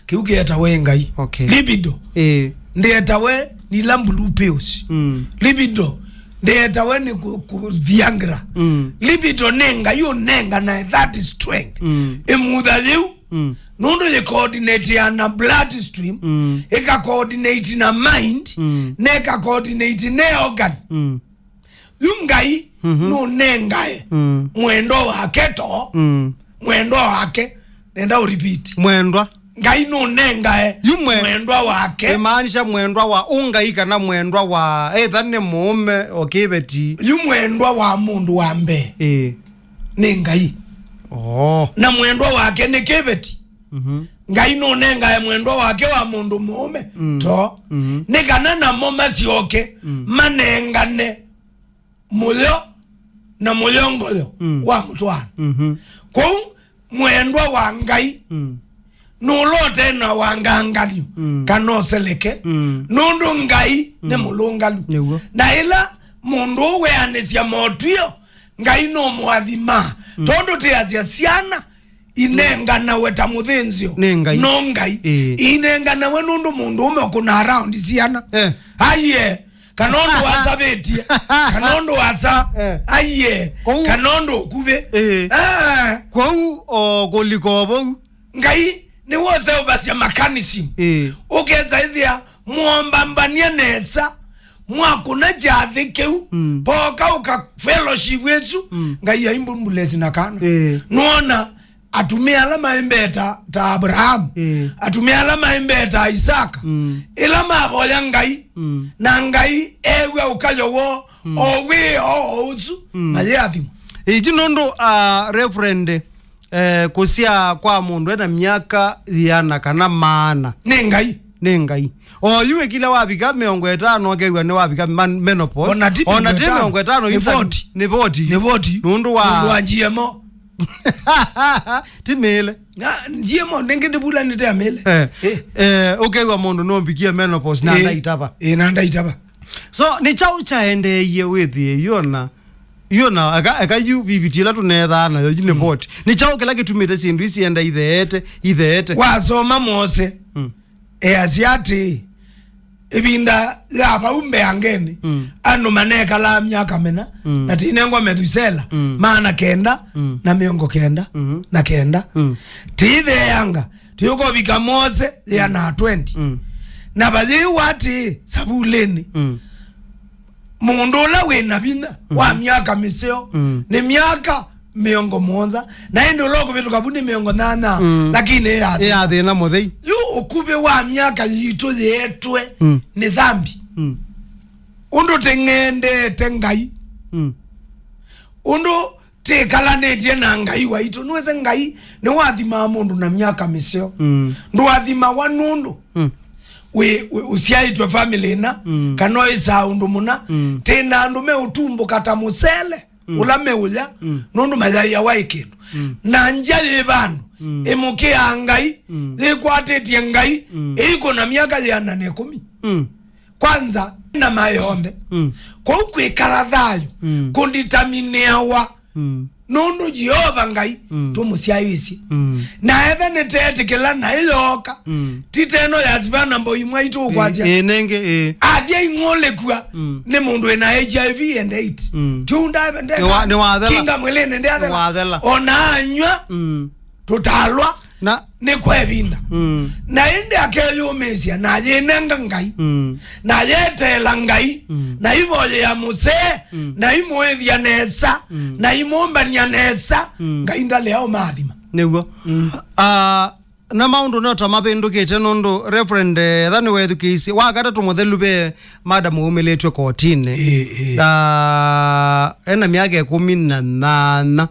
Kĩu kĩetawe ngai. Okay. Libido. Ĩĩ. Ndĩetawe nĩ ila blue pills. Mm. Libido ndĩetawe nĩ ku-, ku-, Viagra. Mm. Libido nĩ ngai ũnenganae that strength. Mm. Ĩmutha yĩu. Mm. Nũndũ yĩ coordinate na bloodstream, mm, ĩka coordinate na mind, mm, na ĩka coordinate na organ. Mm. Yu Ngai, mhm, nũnengae, mm, mwendwa wake to, mm, mwendwa wake. Nenda ũrepeat. Mwendwa. Ngai nũnengae, yu mwe-, mwendwa wake. Imaanisha mwendwa wa ũngai kana mwendwa wa, either nĩ mũũme o kĩveti. Yu mwendwa wa mũndũ wa mbee. Ĩĩ. Nĩ Ngai. Oh. Na mwendwa wake nĩ kĩveti. Mhm. Ngai nũnengae mwendwa wake wa mũndũ mũũme, mm, to. Mhm. Nĩ kana namo masyoke, mm, manengane mũyo na mũyongoyo, mm, wa mũtwaano. Mhm. Kwoou mwendwa wa Ngai, mm, nũlote na wanganganyo, mm, kana ũseleke, mm, nũndũ Ngai nĩ, mm, mũlũngalu. Nĩw'o. Na ĩla mũndũ ũũ weanĩsya motw'ĩo, Ngai nũmũathimaa. Mm. Tondũ tĩasya syana inenganawe ta mũthĩnzĩo. Nĩ Ngai. No Ngai. Ĩĩ. Inenganawe nũndũ mũndũ ũme ũkũna around syana. Eh. Aiye. Kana ũndũ wasavĩtie. Kana ũndũ wasa. Eh. Aiye. Kũu. Kana ũndũ ũkuvĩ. Ĩĩ. Ah. Kwoou o kũlika o vau. Ngai nĩwoseũvasya mechanism. Ĩĩ. Ũkesa ĩthĩa mwombambania nesa, mwakũna kyathĩ kĩu, mm, poka ũka fellowship ĩsu, mm, Ngai aimbulesi na kana. Ĩĩ. Nũona atumĩa ala maĩ mbee ta, ta Abrahamu, ĩĩ, atumĩa ala maĩ mbee ta Isaka, mm, ĩla mavoya Ngai, mm, na Ngai ew'a ũkayo woo, mm, o wĩ o, o ũsu, mm, mayĩathimwa. Ĩĩ, yu nũndũ, ah, Reverend, eh, kũsyaa kwa mũndũ ena myaka ĩana kana maana. Nĩ Ngai. Nĩ Ngai. O yu ĩkila wavika mĩongo ĩtano, ũkew'a nĩ wavika man-, menopause. Ona ti mĩongo ĩtano. Ona ti mĩongo ĩtano, nĩ yu ta forty. Nĩ forty. Nĩ forty. Nũndũ wa, nũndũ wa G M O. Ti mĩĩle. Na G M O, nĩngĩ ndĩvulanĩte ya mĩĩle. Eh, eh, eh, ũkew'a mũndũ nũmbikie menopause na, eh, ndaitava. Eh, na ndaitava. So, nĩ kyaũ kyaendeeie wĩthĩe yona Yu na, eka, eka yu viviti ĩla tũneethaa nayo, yu nĩ, mm, vote. Nĩ kyaũ kĩla kĩtumĩte syĩndũ isi sienda itheete, itheete? Wasoma Mose, mm, easya atĩĩ, ĩvinda ya vau mbeangenĩ, mm, andũ manekalaa myaka mĩna, mm, na tinengwa Methusela, mm, maana kenda, mm, na mĩongo kenda, mm, na kenda. Mm. Tiitheeanga, tũyũkovika Mose yĩana twenty. Mm. Na vayĩwa atĩĩ savulĩnĩ, mm, mũndũ ũla wĩ na vinya, mhm, wa myaka mĩseo, mm, nĩ myaka mĩongo mũonza, na ĩndĩ ũla ũkũvĩtũka vu nĩ mĩongo nyanya, mm, lakini ĩyathĩna. Ĩyathĩna mũthei. Yu ũkuvĩ wa myaka yitũ yĩetwe, mm, nĩ thambi. Mm. Ũndũ tĩng'endete Ngai. Mm. Ũndũ tĩkalanĩtye na Ngai waitũ. Nĩwĩsĩ Ngai nĩwathimaa mũndũ na myaka mĩseo. Mm. Ndũathimawa nũndũ, mm, wĩ, wĩ, ũsyaĩtwe family ĩna, mm, kana ũĩsaa ũndũ mũna, mm, tĩ na andũ meũtumbũka ta mũsele, mm, ũla meũya, mm, nũndũ mayaĩawa ĩ kĩndũ. Mm. Na nzĩa yĩ vandũ, mm, ĩmũkĩaa Ngai, mm, yĩkwatĩtye Ngai, mm, ĩikũna myaka yĩana na ĩkũmi. Mm. Kwanza, na maĩ onthe. Mm. Kwoou kwĩkala thayũ, mm, kũnditaminĩawa, mm, nũndũ Yeova Ngai, mm, tũmũsyaĩĩsye. Mm. Na etha nĩteetĩkĩla na ĩyooka, mm, ti teno ya sivana mboi mwaitũ ũkwasya. Ĩ, ĩ, nĩngĩ, ĩ. Athi aing'ũlĩkw'a, mm, nĩ mũndũ wĩna H I V and AIDS. Mm. Ti ũu nda-, ndeka. Nĩwa-, nĩwathela. Kinga mwĩlĩnĩ ndĩathela. Nĩwathela. Ona anywa, mm, tũtalwa. Na nĩ kwa ĩvinda. Mm. Na ĩndĩ akeyũmĩĩsya, na ayĩnenga Ngai, mm, na ayeteela Ngai, mm, na aivoyea mũsee, mm, na aimũĩthya nesa, mm, na aimũmbany'a nesa, mm, Ngai ndalea ũmaathima. Nĩw'o. Mm. Ah, na maũndũ no ta mavĩndũkĩte nũndũ Reverend, eh, etha nĩwethukĩĩsye, wa katatũ mũthelu ve madam waumĩlĩtw'e kotinĩ. Ĩ, ĩ. Na ena myaka ĩkũmi na nyanya.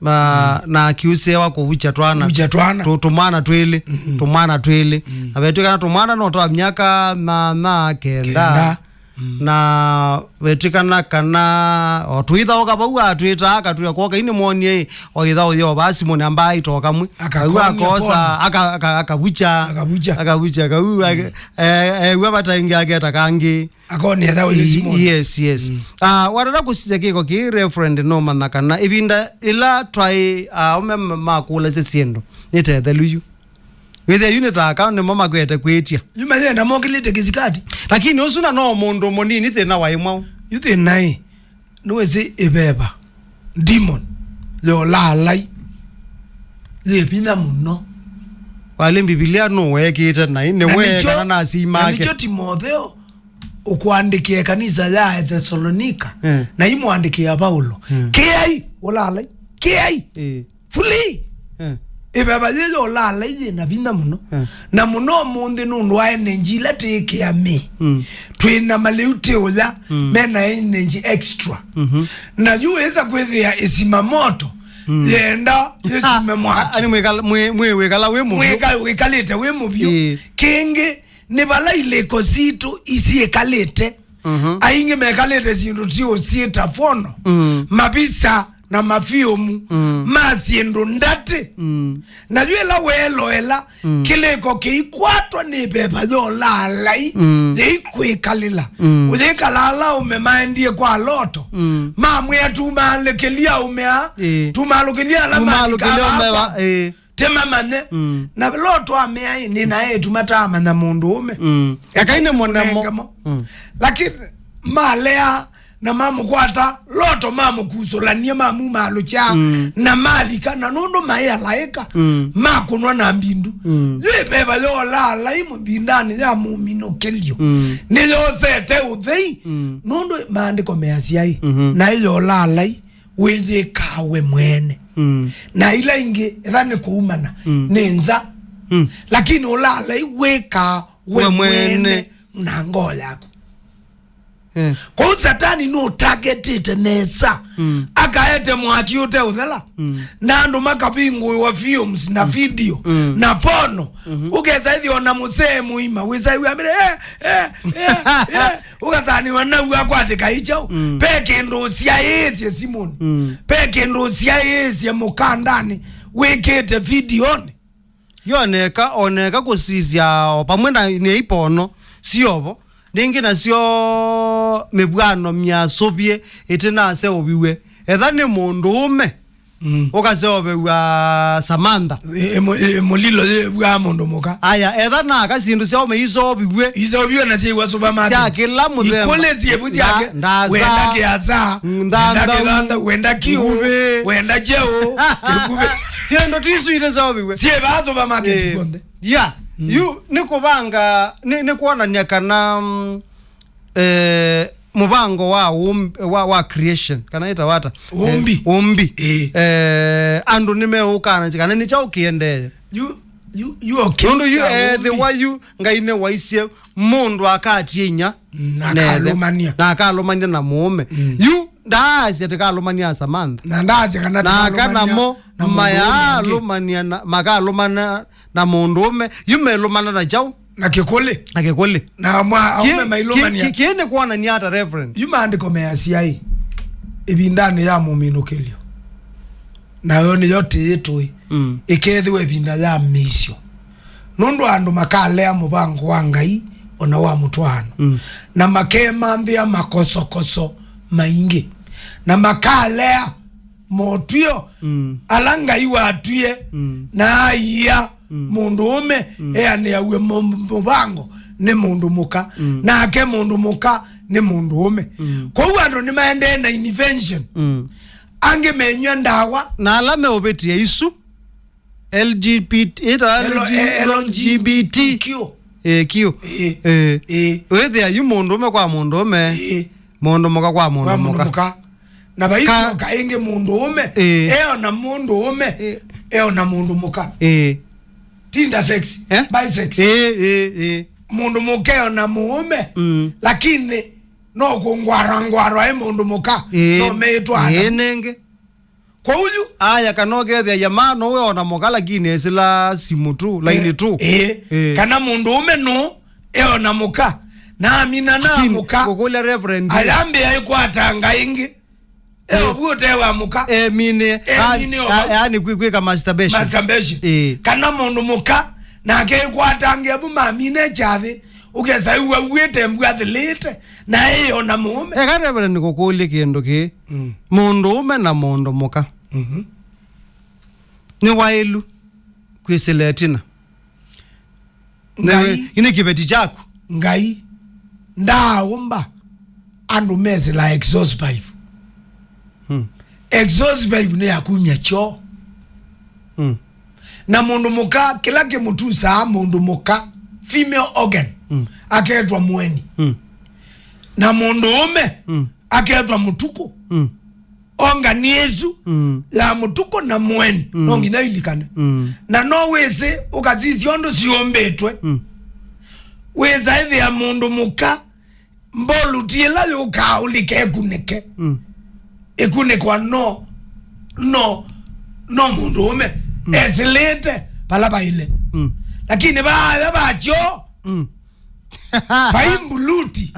Ma-, mm, na akiusewa kũvukya twana. Kũvukya twana. Tũ-, tũmwana twĩlĩ. Mm-hmm. Tũmwana twĩlĩ. Mm. Na vetwĩkana tũmwana no twa myaka na, na kenda. Kenda. Mm. Na vetwĩkana kana o twĩthaũka vau atwĩtaa akatwĩa kwoka ini mwonie o ithaũ yo basi mone amba itoka mwe. Akakonia akosa, pona. Aka-, aka-, akavukya. Akavukya. Akavukya kau, mm, eh, eh, w'a vataingi aketa kangi. Akone etha ũyũ Simoni. Yes, yes. Mm. Ah, watata kũsisya kĩko kĩĩ, Reverend, no manya kana ĩvinda ĩla twaĩ aũme ma-, makũlasya syĩndũ, nĩtethelu yu. Wĩthĩa yu nĩtaka nĩmo makwete kwĩtya. Yu mayenda mokĩlĩte kĩsikati. Lakini ũsu na no mũndũ mũnini thĩna waĩ mwaũ. Yu thĩna ĩ, nĩwĩsĩ ĩveva, demon, yolaalai, yĩ vinya mũno. Walĩ Mbivilia nũwekĩte naĩ, na nĩwe nĩkyo, kana na asyai na make. Nĩkyo Timotheo ũkũandĩkĩa ĩkanisa ya Athesalonika, eh, na imũandĩkĩa Paulo. Eh. Kĩai, ũlaalai, kĩai. Eh. Flee. Eh. Ĩveva yĩ ya ũlaalai yĩ na vinya mũno. Eh. Na mũno ũmũnthĩ nũndũ wa energy ila tĩĩkĩa mĩ. Mm. Twĩ na malĩu tĩ ũya, mm, mena energy extra. Mhm. Na yu wĩsa kwĩthĩa ĩsima moto, mm, yenda yĩsume mwaki. Ani mwĩkala, mwĩ, mwĩ wĩkala wĩ mũvyũ. Mwĩka-, wĩkalĩte wĩ mũvyũ. Ĩĩ. Kĩngĩ, nĩ vala ilĩko sitũ isyĩkalĩte. Mhm. Aingĩ mekalĩte syĩndũ ti ũsyĩta fono, mm, mavisa na mafiomu, mm, ma syĩndũ ndatĩ. Mm. Na yu ĩla weeloela, mm, kĩlĩko kĩikwatwa nĩ veva yolaalai, mm, yĩikwĩkalĩla. Mm. Ũyĩkala ala ũme maendie kwa Loto, mm, mamwĩa, "Tumaalĩkĩlia ũme a, ĩĩ, tumaalũkĩlia ala, tumaalũkĩlia ũme maandĩkaa va, ĩĩ." Tĩmamanye. Mm. Na Loto amea ĩ, nĩ na eĩtu mataamanya mũndũũme. Mm. Eka ine mũnemo. Nengemo. Mm. Lakini malea na mamũkwata, Loto mamũkusũlanie, mamumaalũkya, mm, na malika, na nũndũ maĩ alaĩka, mm, makũnwa na mbindu. Mm. Yĩ veva yolaalai mbindanĩ ya mũminũkĩlyo. Mm. Nĩyosete ũthei, mm, nũndũ maandĩko measya ĩ, mhm, naĩ yolaalai wĩyĩkaa we mwene. Mm. Na ila ingĩ, etha nĩ kũumana, mm, nĩ nza. Mm. Lakini ũlaalai wĩkaa we, we mwene, mwene na ngoo yaku. Eh. Kwoou Satani nũtargetĩte nesa. Mm. Akaete mwaki ũteũthela. Mm. Na andũ makavingũĩwa films na, mm, video, mm, na pono. Mhm. Ũkesa ĩthi ona mũsee mũima wĩsaiw'a mbere, eh, eh, eh, eh. Ũkasanĩwa naw'o akwatĩka ikyau. Mm. Pe kĩndũ ũsyaĩĩsye simũnĩ. Mm. Pe kĩndũ ũsyaĩĩsye mũkandanĩ wĩkĩte videonĩ. Yoneka, oneka kũsisya o pamwe na nĩ ipono syovo. Nĩngĩ nasyo mĩvw'ano myasũvye ĩtĩnaseũviw'e. Etha nĩ mũndũũme, mm, ũkaseũvĩw'a Samantha. Ĩ, ĩ, mũ-, ĩ, mũlilo yĩvw'aa mũndũ mũka. Aya, etha naka syĩndũ syao meisoviw'e. Isoviw'e na syĩw'a supermarket. Sya kĩla mũthemba. Ikũlĩ syĩvu sya nda-, kĩ-, ndasa, wenda kĩasa, mm, wenda nthanthau, kĩthantha, wenda kĩũ, nguvĩ, wenda kyeũ, kĩkuvĩ. Syĩndũ ti isu iteseũviw'e. Syĩvaa supermarket, eh, kw'onthe. Yeah. Mm. Yu nĩ kũvanga, nĩ, nĩ kwonany'a kana, mm, eh, mũvango wa ũmb-, wa, wa creation, kana ĩtawa ata? Ũmbi. Eh, ũmbi. Ĩĩ. Eh, andũ nĩmeũkanasya kana nĩ kyaũ kĩendee. Yu, yu, yu, okay, nũndũ yu kya ũmbi. Ethĩwa yu Ngai nĩwaisye mũndũ akatie inya, mm, na nethĩ, akalũmania, na akalũmania na mũũme. Mm. Yu ndaasya tĩkalũmania Samantha. Na ndaasya kana, na tĩkalũmania kana mo na mũndũ ũmwe ũngĩ. Mayalũmania na, makalũmana na mũndũũme. Yu melũmana na kyaũ? Na kĩkũlĩ. Na kĩkũlĩ. Na mwa-, aume mailũmania. Kĩ-, kĩ-, kĩĩ nĩ kwonania ata, Reverend? Yu maandĩko measya ĩ, ĩvindanĩ ya mũminũkĩlyo, nayo nĩyo tĩĩ tũĩ, mm, ĩkeethĩwa ĩvinda ya mĩisyo. Nũndũ andũ makalea mũvango wa Ngai, o na wa mũtwaano, mm, na makemanthĩa makosokoso maingĩ, na makalea motw'ĩo, mm, ala Ngai watwie, mm, na aiia, mm, mũndũũme, mm, eanĩaw'e mũ-, mũvango nĩ mũndũ mũka, mm, nake mũndũ mũka nĩ mũndũũme. Mm. Kwoou andũ nĩmaendee na invention. Mm. Angĩ menyw'a ndawa. Na ala meũvĩtĩa isu, L G B T, ĩtawa L-, L G-, eh, L G B T Q. Ĩĩ, Q. Ĩĩ. Ĩĩ. Ĩĩ. Wĩthĩa yu mũndũũme kwa mũndũũme. Ĩĩ. Mũndũ mũka kwa mũndũ mũka. Kwa mũndũ mũka. Na vaisyoka ĩngĩ mũndũũme, ĩĩ, eona mũndũũme, ĩĩ, eona mũndũ mũka. Ĩĩ. Ti intersex, eh? Bisex. Ĩĩ, ĩĩ, ĩĩ. Mũndũ mũka eona mũũme, mm, lakini no kũngwarangwarwa e mũndũ mũka, ĩĩ, no meĩtwa ata? Ĩĩ, nĩngĩ. Kwoou yu. Aya, kana ũkethĩa ya ma no we ona mũka, lakini esĩla simũ tu, laini tu. Ĩĩ. Ĩĩ. Kana mũndũũme nũ eona mũka, na amina na lakini mũka, kũkũlya Reverend, ayambĩa ĩkwatanga ĩngĩ. Ĩĩ. Eovu ũtewa mũka. Emine. Emine. Yaani kwĩ-, kwĩka masturbation. Masturbation. Ĩĩ. Kana mũndũ mũka, nake ĩkwatanga evu mamine kyathĩ, ũkesa ĩw'a uĩte mbu athilĩte, na ĩona mũũme. Eka Reverend, kũkũlye kĩndũ kĩĩ. Mm. Mũndũũme na mũndũ mũka. Mhm. Nĩ waĩlu kwĩsĩla ĩtina. Ngai. Nĩ, nĩ kĩveti kyaku. Ngai ndaaũmba andũ mesĩla exhaust pipe. Hmm. Exhaust pipe nĩ ya kumya kyoo. Hmm. Na mũndũ mũka, kĩla kĩmũtusaa mũndũ mũka, female organ, mm, aketwa mũeni. Mm. Na mũndũũme, mm, aketwa mũtukũ. Mm. Ongani ĩsu, mm, ya mũtukũ na mũeni, mm, no nginya ilikane. Mm. Na no wĩsĩ, ũkasisya ũndũ syũmbĩtwe. Mm. Wĩsa ĩthĩa mũndũ mũka, mboluti ĩla yũkaa ũlike ĩkunĩke. Mm. Ĩkunĩkwa no, no, no mũndũũme, mm, esĩlĩte vala vaĩle. Mm. Lakini vaaya vakyo, mm, vai mbuluti,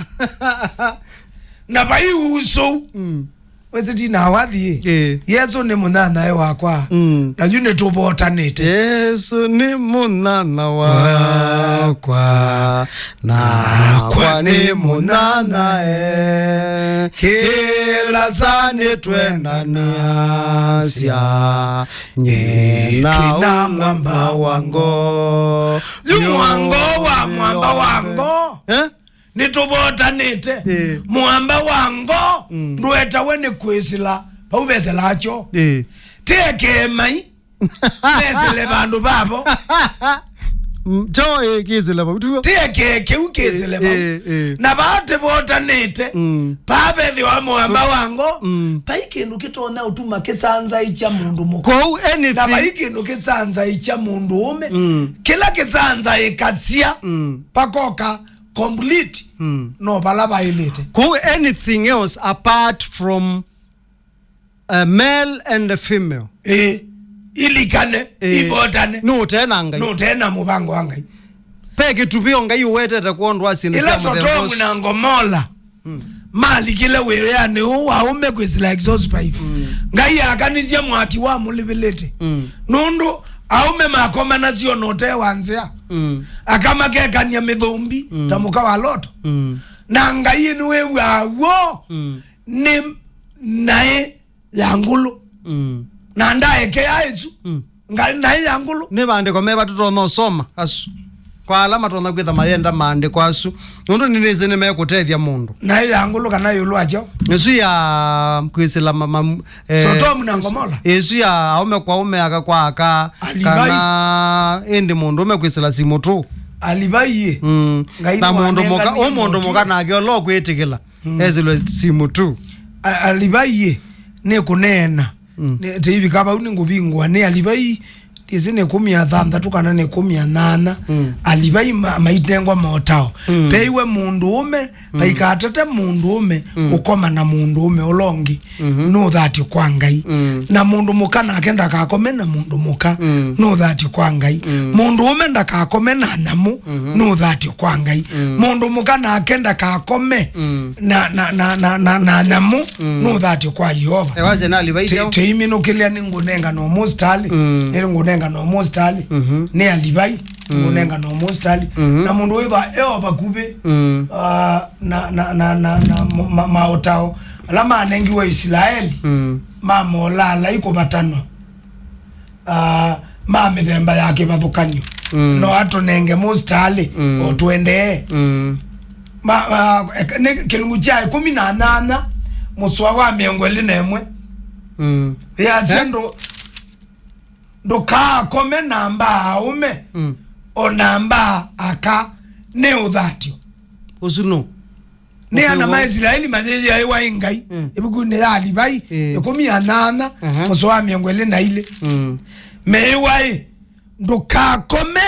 na vai usũu. Mm. Wĩsĩ ti na wathi ĩ? Ĩĩ. Yesũ nĩ mũnyanyae wakwa. Mm. Na yu nĩtũvotanĩte. Yesũ nĩ mũnyanya wakwa. Nakwa nĩ mũnyanyae. Kĩla saa nĩtwendanĩasya. Nyie na mwamba wa ngo. Yu mwango wa mwamba wa ngo. Eh? Nĩtũvotanĩte. Ĩĩ. Mwamba wa ngo, mm, ndwetawe nĩ kwĩsĩla vau vesela kyo. Ĩĩ. Ti ekee mai mesĩle vandũ vavo. Mm, kyo, ĩĩ, kĩsĩle vau, tuo. Ti ekee kĩu kĩsĩle vau. Ĩĩ, ĩĩ. Na vaa tĩvotanĩte, mm, vaa vethĩwa mwamba wa ngo, mm, vai kĩndũ kĩtonya ũtuma kĩsanzaĩkya mũndũ mũka. Kwoou anything. Na vai kĩndũ kĩsanzaĩkya mũndũ ũme. Mm. Kĩla kĩsanzaĩkasya, mm, pakoka complete, mm, no vala vaĩlĩte. Kwoou anything else apart from a male and a female. Ĩĩ, ilikane, ĩĩ, ivotane. Nũtena Ngai. Nũtena mũvango wa Ngai. Pe kĩtuvĩ o Ngai ũwetete kwondũ wa syĩndũ sya mũthemba ũsu. Ĩla Sotomu na Ngomola, mm, malikile wĩanĩ ũũ wa aũme kwĩsĩla exhaust pipe, mm, Ngai akanisye mwaki wa mũlivĩlĩte. Mm. Nũndũ aũme makomanasya ona ũtee wa nzĩa. Mm. Aka makekany'a mĩthũmbi, mm, ta mũka wa Loto. Mm. Na Ngai nĩwĩw'aa w'o, mm, nĩ naĩ ya ngũlũ. Mm. Na ndaekea ĩsu. Mm. Ngai naĩ ya ngũlũ. Nĩ maandĩko meva tũtonya ũsoma asu? Kwa ala matonya kwĩtha mayenda maandĩko asu. Nũndũ nĩnĩsĩ nĩmekũtethya mũndũ. Naĩ ya ngũlũ kana ĩũlũ wakyo? Ĩsu ya kwĩsĩla ma-, ma-, eh, Sotomu na Ngomola. Ĩsu ya aũme kwa aũme, aka kwa aka, Alivai. Kana ĩndĩ mũndũ ũme kwĩsĩla simũ tu. Alivai ĩ. Mm. Ngai na mũndũ mũka, nĩwanenganie ũ mũndũ mũka nake ũla ũkwĩtĩkĩla. Mm. Esĩlwe simũ tu. A-, Alivai ĩ, nĩkũneena. Mm. Nĩ, tĩivika vau nĩngũvingũa nĩ Alivai, Ndĩsĩ nĩ ĩkũmi na thanthatũ kana nĩ ĩkũmi na nyanya, mm, Alivai ma-, maitengwa motao. Mm. Peiwe mũndũũme, mm, vaikatate mũndũũme, mm, ũkoma na mũndũũme ũla ũngĩ, mhm, nĩ ũthatyo kwa Ngai. Mm. Na mũndũ mũka nake ndakakome na mũndũ mũka, mm, nĩ ũthatyo kwa Ngai. Mm. Mũndũũme ndakakome na nyamũ, mhm, nĩ ũthatyo kwa Ngai. Mm. Mũndũ mũka nake ndakakome, mm, na, na, na, na, na, na nyamũ, mm, nĩ ũthatyo kwa Yeova. Ewaze na Alivai. Tĩ-, chao. Tĩiminũkĩlya nĩngũnengana ũmũstalĩ. Mm. Nĩngũnengana ũmũstalĩ. Mhm. Nĩ Alivai. Mm. Nĩngũnengana ũmũstalĩ. Mhm. Na mũndũ wĩva eo vakuvĩ, mm, ah, na, na, na, na, na ma-, ma-, maũtao ala manengiwe Isilaeli, mm, ma molaalai kũvatanwa, ah, ma mĩthemba ya kĩvathũkany'o. Mm. No atũnenge mũstalĩ, mm, o tũendee. Mm. Ma, ma, ek-, nĩ kĩlungu kya ĩkũmi na nyanya, mũsoa wa mĩongo ĩlĩ na ĩmwe. Mm. Yasya, eh? Ndũ-, ndũkaakome na mbaa aũme, mm, o na mbaa aka, nĩ ũthatyo. Ũsu nũ? Nĩ ana ma Isilaeli mayĩyĩaĩwa ĩ Ngai. Mm. Ĩvukunĩ ya Alivai, eh, ĩkũmi na nyanya, aha, mũsoa wa mĩongo ĩlĩ na ilĩ. Mm. Meĩwa ĩ, ndũkakome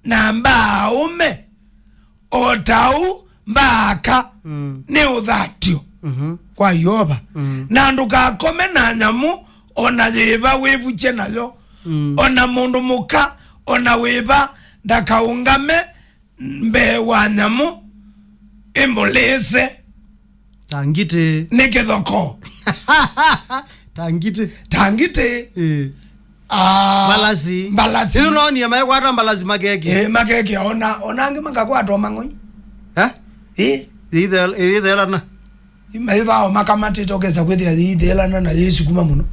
na mbaa aũme, o ta ũu mbaa aka, mm, nĩ ũthatyo, mhm, kwa Yeova. Mm. Na ndũkakome na nyamũ o na yĩva wĩvukye nayo. Mm. O na mũndũ mũka o na wĩva ndakaũngame mbee wa nyamũ ĩmũlĩse. Ta ngitĩ. Nĩ kĩthoko. Ta ngitĩ. Ta ngitĩ. Ĩĩ. Ah, mbalasi. Mbalasi. Ĩno nonie maekwata mbalasi makeke. Eh, makeke, ona, ona angĩ makakwatwa mang'oi. Eh? Eh? Ĩithe-, ĩithelana. Maithaa o makamatĩte, ũkesa kwĩthĩa yĩithĩĩlana na yĩsukuma mũno.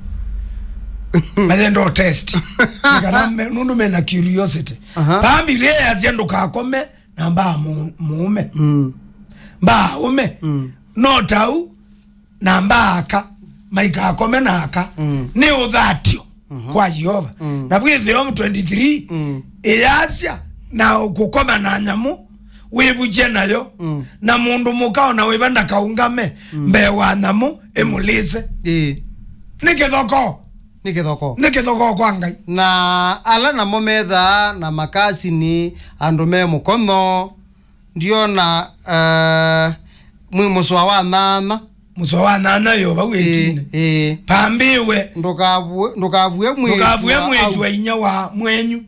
Mayenda o test. Nĩ kana me-, nũndũ mena curiosity. Aha. Bambi yasya ndũkakome na mbaa mu-, mũũme. Mm. Mbaa ũme. Mm. No tau na mbaa aka, maikakome na aka. Mm. Nĩ ũthatyo, mhm, kwa Yeova. Mm. Na vwĩthĩo twenty-three, mm, ĩyasya na kũkoma na nyamũ wĩvukye nayo, mm, na mũndũ mũka o na wĩva ndakaũngame, mm, mbee wa nyamũ ĩmũlĩse. Ĩĩ. Nĩ kĩthoko. Nĩ kĩthoko. Nĩ kĩthoko kwa Ngai. Na ala namo methaa na makasini andũ me mũkonyo, ndiona, eh, mwĩ mũsoa wa nyanya. Mũsoa wa nyanya yo vau ĩtinĩ. Ĩĩ, ĩĩ. Pambĩwe. Ndũkavue, ndũkavue mwĩĩtu, ndũkavue wa mwĩĩtu au, wa inya wa mwenyu.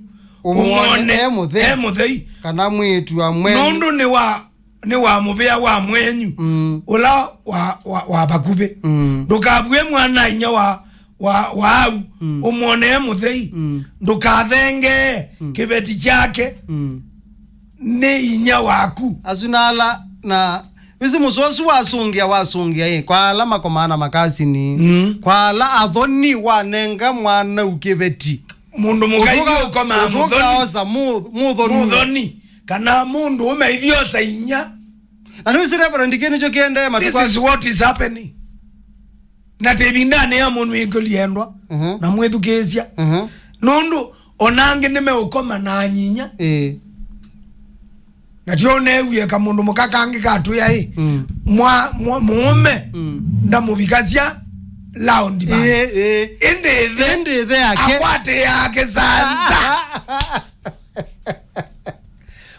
Ũmwone, ũmwone e mũthei, e mũthei. Kana mwĩĩtu wa mwenyu. Nũndũ nĩ wa, nĩ wa mũvĩa wa mwenyu, mm, ũla wa, wa, wa vakuvĩ. Mm. Ndũkavue mwana-a-inyia wa, wa, wa au, mm, ũmwone e mũthei. Mm. Ndũkathengee, mm, kĩveti kyake. Mm. Nĩ inyia waku. Asu na ala na Ĩsu mũsoa ũsu wasũngĩa, wasũngĩa ĩ, kwa ala makomaa na makasini, mm, kwa ala athoni, wanenga mwanau kĩveti. Mũndũ mũka ũtũka-, ithyĩ ũkomaa mũthoni. Ũtũkaosa mũ-, mũthoni. Mũthoni. Kana mũndũ ũme ithyĩ osa inya. Na nĩwĩsĩ Reverend, kĩĩ nĩkyo kĩendee matukũ asu. This is what is happening. Na tĩ ĩvindanĩ ya mũnwĩkĩlya endwa, mhm, na mwĩthukĩĩsya. Mhm. Nũndũ o na angĩ nĩmeũkoma na anyinya. Ĩĩ. Na tyo ũneewie kamũndũ mũka kangĩ katwĩa ĩ, mm, mwa-, mwa-, mũũme, mm, ndamũvikasya laundi band. Ĩĩ, ĩĩ. Ĩndĩ ĩthe, ĩndĩ ĩthe yake akwatĩaa kĩsanza.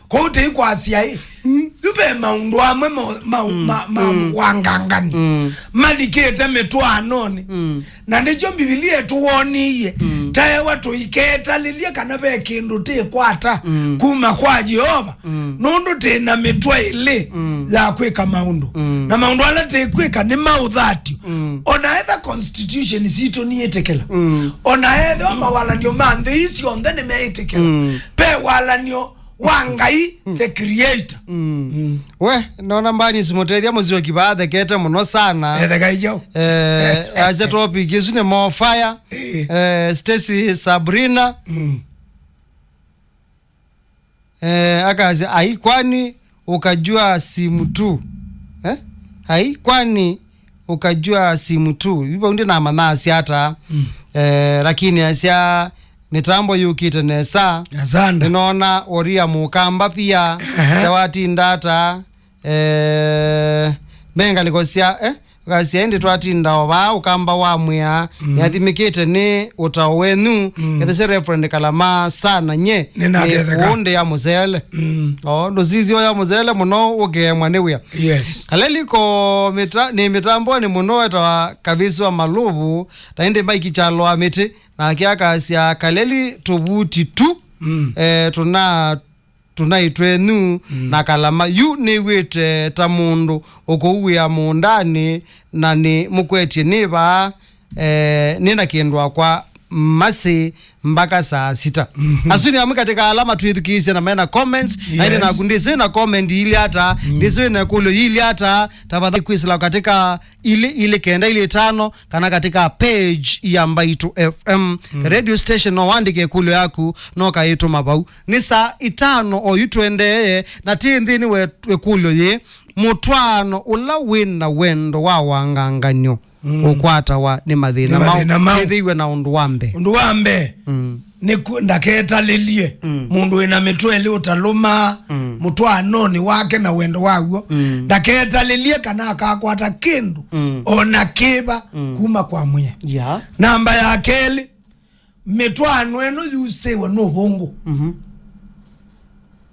Kwoou tĩikwasya ĩ, mm, yu ve maũndũ amwe ma, ma, mm, ma, ma, mm, wangangani, mm, malikĩte mĩtwaanonĩ. Mm. Na nĩkyo Mbivilia ĩtũwoniie, mm, taewa tũiketalĩlye kana ve kĩndũ tĩkwata, mm, kuma kwa Yeova, mm, nũndũ tĩ na mĩtwe ĩlĩ, mm, ya kwĩka maũndũ. Mm. Na maũndũ ala tĩkwĩka nĩ ma ũthatyo. Mm. O na etha constitution sitũ nĩyĩtĩkĩla. Mm. O na ethĩwa mawalan'yo ma nthĩ ii syonthe nĩmeĩtĩkĩla. Mm. Ve walan'yo wa Ngai, mm, the creator. Mm. Mm. We, nona Mbanis Mũtethya Mũsyoki vaathekete mũno sana. Etheka ijau. Eh, ase topic ĩsu nĩ more fire. Eh. Eh, Stacy Sabrina. Mm. Eh, akasya, "Ai, kwani ukajua simu tu?" Eh? "Ai, kwani ukajua simu tu?" Yu vau ndinamanya asya ata. Mm. Eh, lakini asya mĩtambo yũkĩte nesa. Asante. Nĩnona Oria Mũkamba pia. Ehe. Yawatinda ata. Eh, Me ngalĩko sya, eh? Ũkasya, "Ĩndĩ twatinda o vaa, ũkamba wa mwĩa, mm, nĩathimĩkĩte nĩ ũtao wenyu, mm, ethesye Reverend Kalama sana nye, nĩnaketheka, ũndĩ ya mũsele." Mm. O, ndũsisyo ya mũsele mũno, ũkeemwa nĩ wĩa. Yes. Kaleliko mĩta-, nĩ mĩtambonĩ mũno etawa Kavĩsĩ wa Maluvu, na ĩndĩ Mike Kyalo wa Mĩtĩ, nake akasya, "Kaleli tũvuti tu, mm, eh, tũna tũnaĩ twenyu, mm, na Kalama. Yu nĩw'ĩte ta mũndũ ũkũuĩa mũũndanĩ, na nĩ mũkwetye nĩ vaa, eh, nĩ na kĩndũ akwa masĩ mbaka saa sita." Mhm. Asu nĩ amwe katika ala matwĩthukĩĩsye na mena comments, na ĩndĩ, yes, naku ndĩsĩ na comment ili ata, mm, ndĩsĩ na ĩkũlyo ili ata, tafadhali kwĩsĩla katika ili, ili kenda, ili tano, kana katika page ya Mbaitũ F M, mm, radio station, no wandĩke ĩkũlyo yaku, no kaĩtũma vau. Nĩ saa itano oyu tũendee, na tĩ nthĩnĩ wa ĩkũlyo yĩ, mũtwaano ũla wĩ na wendo wa wanganganyo, mm, ũkwatawa nĩ mathĩna, nĩ mathĩna mau, mau. Ĩthĩiwe na ũndũ wa mbee. Ũndũ wa mbee, mm, nĩ ku-, ndaketalĩlye, mm, mũndũ wĩ na mĩtwe ĩlĩ ũtalũmaa, mm, mũtwaanonĩ wake na wendo waw'o. Mm. Ndaketalĩlye kana akakwata kĩndũ, mm, o na kĩva, mm, kuma kwa mwĩe. Yeah. Namba ya kelĩ, mĩtwaano ĩno yusĩwe nĩ ũvũngũ. Mhm.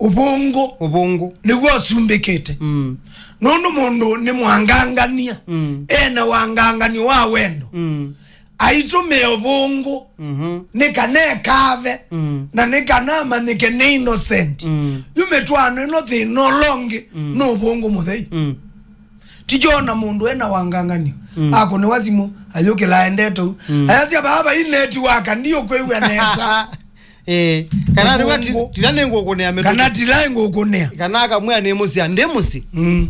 Ũvũngũ. Ũvũngũ. Nĩw'o ũsumbĩkĩte. Mm. Nũndũ mũndũ nĩ mwangangania. Mm. Ena wanganganio wa wendo. Mm. Aitũmĩa ũvũngũ. Mhm. Nĩ kana ekave. Mm. Na nĩ kana amanyĩke nĩ innocent. Mm. Yu mĩtwaano ĩno thĩna ũla ũngĩ, mm, nĩ ũvũngũ mũthei. Mm. Tikyona mũndũ ena wanganganio. Mm. Akũnĩwa simũ, ayũkĩla aendete ũu. Mm. Ayasya, "Baba, ii netiwaka, ndiũkwĩw'a nesa." Eh, kana rĩu ati, ũvũngũ. Tila nĩngũkũnĩa mĩtũkĩ. Kana tila ngũkũnĩa. Kana akamwĩa nĩ mũsya, ndĩ mũsĩ. Mm.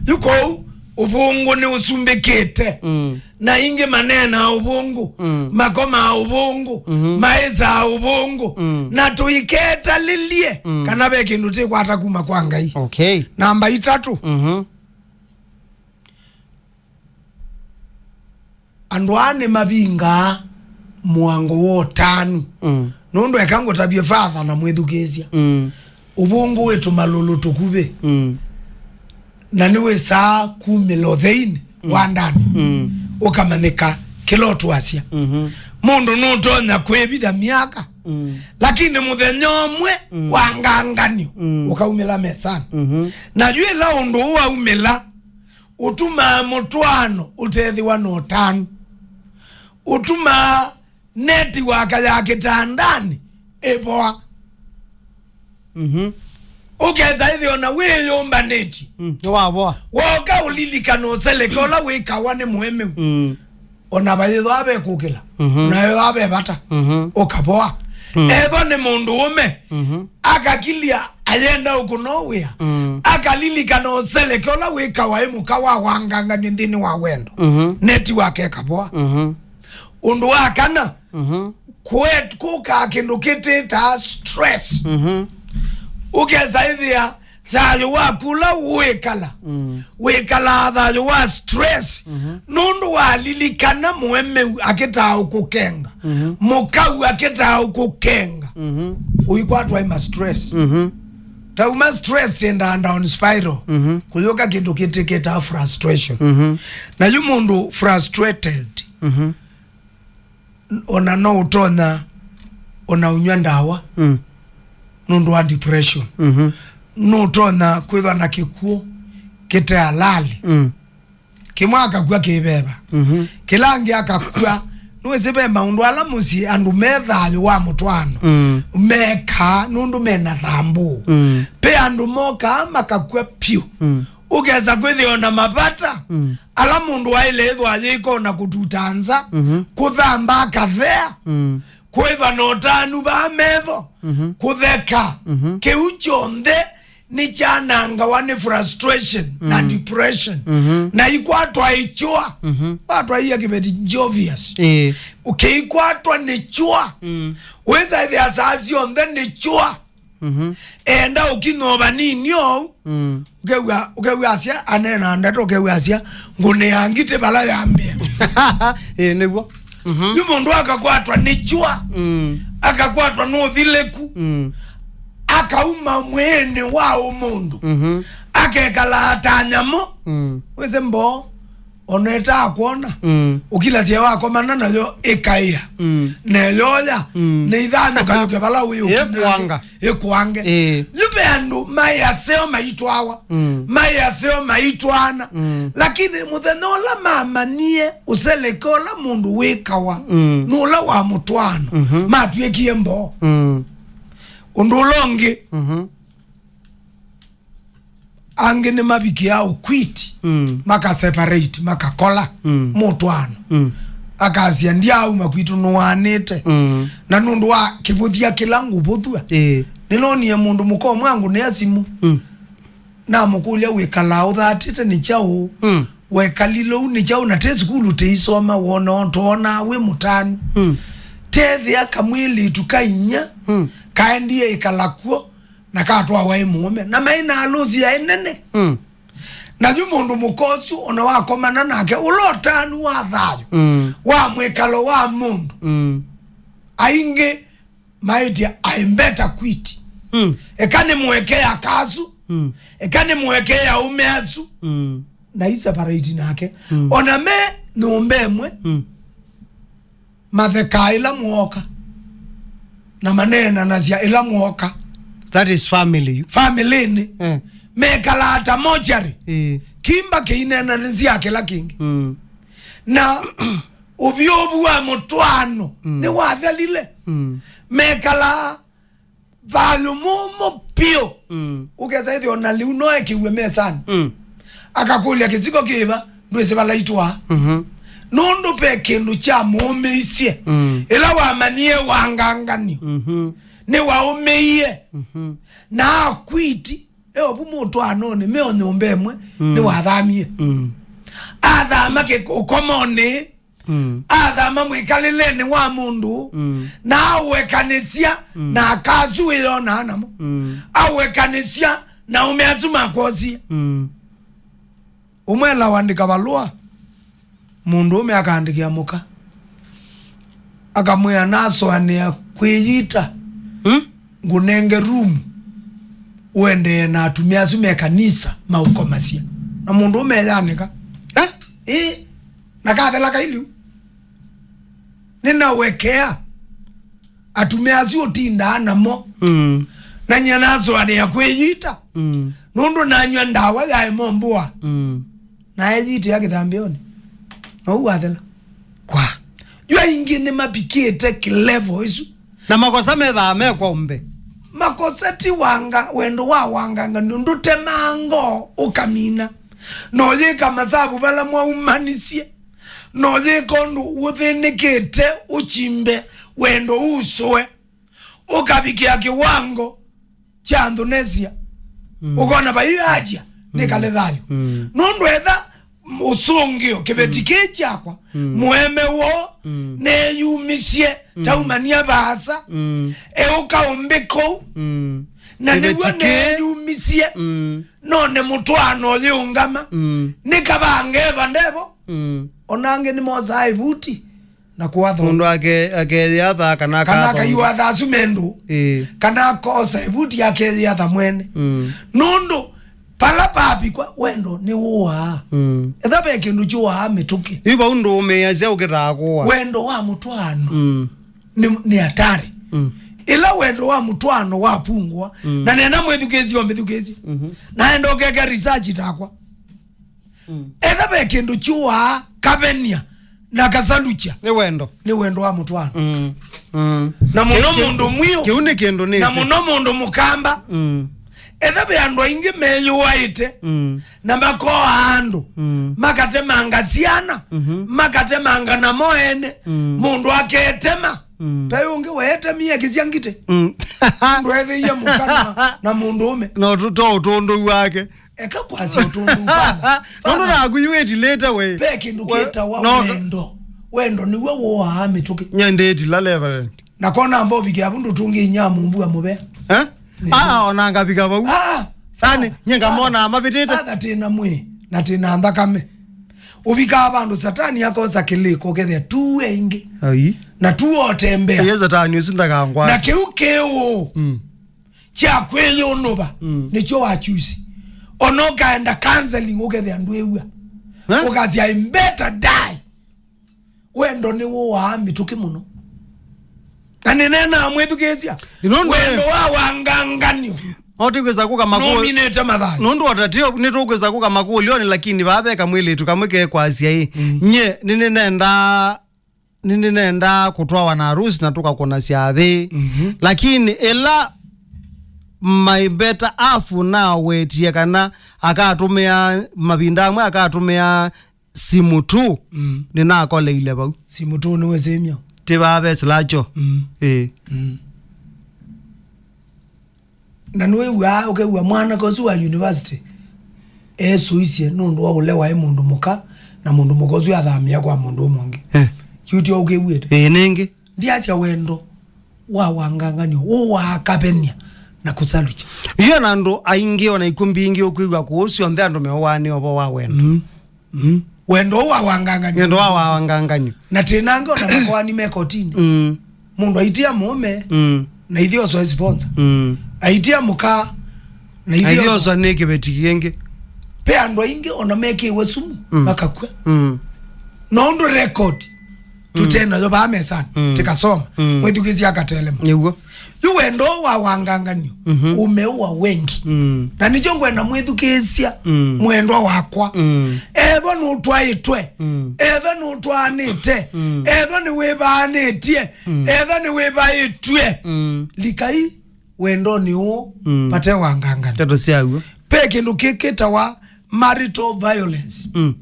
Yu kũu, ũvũngũ nĩ ũsumbĩkĩte. Mm. Na ingĩ maneenaa ũvũngũ, mm, makomaa ũvũngũ, mhm, maĩsaa ũvũngũ. Mm. Na tũiketalĩlye, mm, kana ve kĩndũ tĩkwata kuma kwa Ngai. Okay. Namba itatũ. Mhm. Andũ aa nĩmavingaa mũango wa ũtanu. Mm. Nũndũ eka ngũtavye, father na mwĩthukĩĩsya. Mm. Ũvũngũ wĩ tũmalũlũ tũkuvĩ. Mm. Na nĩwĩsaa kumĩla ũtheinĩ, mm, wa ndani. Mm. Ũkamanyĩka kĩla ũtwasya. Mhm. Mũndũ nũtonya kwĩvitha myaka. Mm. Lakini mũthenya ũmwe, mm, wa nganganyo, mm, ũkaumĩla mesanĩ. Mhm. Na yu ĩla ũndũ ũũ waumĩla, ũtumaa mũtwaano ũtethĩwa na ũtanu. Ũtumaa netiwaka ya kĩtandanĩ ĩvoa. Mhm. Ũkesa ĩthĩwa na wĩyũmbanĩtye. Mm, nĩwavoa. Woka ũlilikana ũseleke ũla wĩkawa nĩ mũemeu. Mm. Ona vayĩthwa ve kũkĩla. Mhm. Ona yĩthwa ve vata. Mhm. Ũkavoa. Mm. Ethwa nĩ mũndũ ũme. Mhm. Akakilya ayenda ũkũna wĩa. Mm. Akalilikana ũseleke ũla wĩkawa ĩ mũka wa wanganganio nthĩnĩ wa wendo. Mhm. Netiwaka ĩkavoa. Mhm. Ũndũ wa kana, mhm, kwe-, kũkaa kĩndũ kĩtĩtaa stress. Mhm. Ũkesa ĩthĩa thayũ waku ũla wĩkala, mm, wĩkalaa thayũ wa stress, mhm, nũndũ walilikana mũemeu akĩtaa ũkũkenga, mhm, mũkau akĩtaa ũkũkenga, mhm, ũikwatwa ĩ ma stress. Mhm. Tauma stress tĩendaa down spiral, mhm, kũyũka kĩndũ kĩtĩkĩtaa frustration. Mhm. Na yu mũndũ frustrated, mhm, ona no ũtonya ona ũnyw'a ndawa, mm, nũndũ wa depression. Mhm. Nũtonya kwĩthwa na kĩkw'ũ kĩte halali. Mm. Kĩmwe akakw'a kĩveva. Mhm. Kĩla angĩ akakw'a. Nĩwĩsĩ ve maũndũ ala mũsyĩ andũ me thayũ wa mũtwaano, mm, mekaa nũndũ mena thambũ. Mm. Ve andũ mokaa makakw'a pyũ. Mm. Ũkesa kwĩthĩwa na mavata, mm, ala mũndũ waĩle ĩthwa ayĩka ona kũtuta nza, mhm, kũthamba akathea, mm, kwĩthwa na ũtanu vaa metho, mhm, kũtheka. Mhm. Kĩu kyonthe nĩkyanangawa nĩ frustration na, mm, depression. Mhm. Na ikwatwa ĩkyũa. Mhm. Watwaia kĩveti Jovius. Ĩĩ. Ũkĩikwatwa nĩ kyũa. Mm. Wĩsa ĩthĩa saa syonthe nĩ kyũa. Mhm. Enda ũkinya o vanini ou. Mm. Ũkew'a, ũkew'a asya, anena ndeto, ũkew'a asya, ngũnĩa ngitĩ vala yambĩa. Ĩĩ, nĩw'o. Mhm. Yu mũndũ akakwatwa nĩ kyũa, mm, akakwatwa nĩ ũthilĩku, mm, akauma mwĩĩnĩ wa ũmũndũ, mhm, Akekalaa ta nyamũ. Mm. Wĩsĩ mboo, ona ĩtaakwona. Mm. Ũkilasya wakomana nayo ĩkaĩa. Mm. Na ĩyoya, mm, nĩ ithanyũkanyũke vala wĩ ũkinyĩte. Ĩkũanga. Ĩkũange. Ĩĩ. Yu ve andũ maĩ aseo maitwawa. Mm. Maĩ aseo maitwaana. Mm. Lakini mũthenya ũla mamanyie ũseleke ũla mũndũ wĩkawa, mm, nĩ ũla wa mũtwaano, mhm, matw'ĩkie mboo. Mm. Ũndũ ũla ũngĩ, mhm, angĩ nĩmavikĩaa ũkwiti, mm, makaseparate, makakola, mm, mũtwaano. Mm. Akasya, "Ndyaauma kwitũ, nũaanĩte." Mm. Na nũndũ wa kĩvũthya kĩla ngũvũthw'a, ĩĩ, nĩnonie mũndũ mũka ũmwe angũnĩa simũ. Mm. Namũkũlya, "Wĩkalaa ũthatĩte nĩ kyaũ? Mm. Wekalile ũu nĩ kyaũ? Na tĩ sukulu tĩisoma, wona, twoonaa wĩ mũtanu." Mm. Tethĩa kamwĩlĩtu ka inya, mm, kaendie ĩkala kw'o, na katwawa ĩ mũũme, na maĩ na alũsi aĩ nene. Mm. Na yu mũndũ mũka ũsu, ona wakomana nake, ũla ũtanu wa thayũ, mm, wa mwĩkalo wa mũndũ, mm, aingĩ maĩtye, "I better quit." Mm. Eka nĩmũekee aka asu. Mm. Eka nĩmũekee aũme asu. Mm. Na i separate nake. Mm. Ona me nyũmba ĩmwe, mm, mathekaa ĩla mwooka, na maneenanasya ĩla mwooka. That is family. Family-nĩ. Eh. Mekalaa ta mochari. Eh. Kimba kĩineenanĩsya kĩla kĩngĩ. Mm. Na ũvyũvu wa mũtwaano, mm, nĩwathelile. Mm. Mekalaa thayũ mũmũ piũ. Mm. Ũkesa ĩthĩ ona lĩu no ekĩw'e mesanĩ. Mm. Akakũlya, "Kĩsiko kĩva?" Ndwĩsĩ vala itwaa. Mhm. Nũndũ ve kĩndũ kya mũũmĩisye. Mm. Ĩla wamanyie wanganganio. Mhm. Nĩwaũmĩie. Mhm. Na akwiti. Eovu mũtwaanonĩ, me o nyũmba ĩmwe, mm, nĩwathamie. Mm. Athama kĩ-, ũkomonĩ. Mm. Athama mwĩkalĩlenĩ wa mũndũ, mm, na aũekanĩsya, mm, na aka asu wĩyonaa namo. Mm. Aũekanĩsya na aũme asu makwosie. Mm. Ũmwe ela wandĩka valũa, mũndũũme akaandĩkĩa mũka, akamwĩa, "Nasũanĩa kwĩyita, mm, ngũnenge room, ũendee na atumĩa asu me kanisa maũkomasya." Na mũndũũme eyanĩka. Eh? Ĩĩ. Na kathela kailiu. Nĩnawekea atumĩa asu ũtindaa namo. Mm. Na nyie nasũanĩa kwĩyita. Mm. Nũndũ nanywa ndawa ya ĩmombũa. Mm. Na eyitĩa kĩthambĩonĩ. Na ũu wathela. Kwa. Yu aingĩ nĩmavikĩte kĩlevo ĩsu. Na makosa methaa me kwa ũmbe. Makosa ti wanga, wendo wa wanganga nĩ ũndũ temaa ngoo ũkamina. No yĩka masavu vala mwaumanisye. No yĩka ũndũ ũthĩnĩkĩte ũkyimbe wendo ũsũe. Ũkavikĩa kĩwango kya Indonesia. Mm. Ũkona vai aja, mm, nĩkale thayũ. Mm. Nũndũ etha ũsũngĩo kĩveti, mm, kĩĩ kyakwa, mm, mũeme woo, mm, neyumisye, mm, taumania vaasa, mm, eũka ũmbĩ kũu. Mm. Na nĩw'o kĩveti kĩĩ, neyumisye, mm, none mũtwaano ũyĩũngama. Mm. Nĩkavangeva ndevo. Mm. Ona angĩ nĩmosaa ĩvuti na kũatha. Mũndũ ake-, akeyatha kana kana akatha akaiwatha asu mendũ. Ĩĩ. Kana akosa ĩvuti akeyatha mwene. Mm. Nũndũ pala pavikwa wendo nĩ ũaa. Mm. Etha ve kĩndũ kyũaa mĩtũkĩ. Yu vau ndũũmĩĩasya ũkĩtaa kũa. Wendo wa mũtwaano, mm, nĩ, nĩ hatari. Mm. Ĩla wendo wa mũtwaano wapungwa, mm, na nena mwĩthukĩĩsye o mĩthukĩĩsye. Mhm. Naenda ũkeka research takwa. Mm. Etha ve kĩndũ kyũaa kavenia na kasalukya. Nĩ wendo. Nĩ wendo wa mũtwaano. Mm. Mm. Na mũno kĩu, kĩu, mũndũ mwiũ. Kĩu nĩ kĩndũ nĩsĩ. Na mũno mũndũ mũkamba. Mm. Etha ve andũ aingĩ meyũaĩte, mm, na makoa andũ, mm, makatemanga syana, mhm, makatemanga namo ene, mm, mũndũ aketema. Mm. Pe ũngĩ weetemie kĩsya ngitĩ. Mm. Mũndũ ethĩie mũka na, na mũndũũme. No tũ-, to ũtũndũu wake. Eka kwasya ũtũndũ, father. Nũndũ naku yu wĩtilĩte we. Ve kĩndũ kĩtawa wendo. Wendo nĩw'o wũaa mĩtũkĩ. Nyendĩtila, Reverend. Na kona mbovikĩa vũndũ tũngĩ inya mũmbua mũvea. Eh? Nĩ ah, ona ngavika vau. Ah, yani, father, nye ngamona mavĩtĩte. Father, tĩna mwĩĩ, na tĩna nthakame. Ũvikaa vandũ Satani akosa kĩlĩko, ũkethĩa tu e ingĩ. Ai. Na tu otembea. Ye Satani ũsu ndakangwa. Na kĩu kĩũ. Mm. Kya kwĩyũnũva, mm, nĩkyo wachusi. Ona ũkaenda counseling ũkethĩa ndwĩw'a. Eh? Ũkasya, "I better die." Wendo nĩ wũaa mĩtũkĩ mũno. Na nĩnenaa mwĩthukĩĩsya. Ino nĩ wendo wa wanganganyo. Otikwĩsa kũka makũlyo. Nũminĩte mathayo. Nũndũ otatio nĩtũkwĩsa kũka makũlyonĩ, lakini vaa ve kamwĩlĩtu kamwe kekwasya ĩ. Mm. Nye, nĩnĩnendaa, nĩnĩnendaa kũtwawa na arusi na tũkakũnasya athĩ. Mhm. Lakini ĩla maimbeta afu nawetie kana akatũmĩa, mavinda amwe akatũmĩa simu tu, mm, nĩnakoleile vau. Simu tu nĩwĩsĩmya. Ti vaa ve silacho. Mm. Ĩĩ. Mm. Na nĩwĩw'aa ũkew'a mwanake ũsu wa university esũisye nũndũ wa ũle waĩ mũndũ mũka, na mũndũ mũka ũsu athamĩa kwa mũndũ ũmwe ũngĩ. Eh. Kiuti ũkĩw'ĩte. Ĩĩ, nĩngĩ. Ndiasya wendo wa wanganganio, ũwaa kavenia na kũsalukya. Iyo na andũ aingĩ, ona ikumbi ingĩ ũkwĩw'a kũũ syonthe andũ meũaanĩa ũvoo wa wendo. Mm. Mm. Wendo ũũ wa wanganganio. Wendo wa wanganganio. Na tĩnange ona makoani me kotini. Mm. Mũndũ aitia mũũme, mm, na ithioswa sponsor. Mm. Aitia mũka, na ithioswa. Ithioswa nĩ kĩveti kĩngĩ. Pe andũ aingĩ ona mekĩwe sumu, mm, makakw'a. Mm. No ũndũ record, mm, tũtenayo vaa mesani, mm, tikasoma. Mm. Mwĩthukĩĩsya akatelema. Nĩw'o. Yu wendo wa wanganganio, mhm, umeua wengi. Mm. Na nĩkyo ngwenda mwĩthukĩĩsya, mm, mwendwa wakwa. Mm. Ethwa nũtwaĩtwe, mm, ethwa nũtwaanĩte, mm, ethwa nĩwĩvaanĩtye, mm, ethwa nĩwĩvaĩtw'e, mm, likai wendonĩ ũũ, mm, vate wanganganio. Ndeto syaw'o. Pe kĩndũ kĩkĩtawa marital violence. Mm.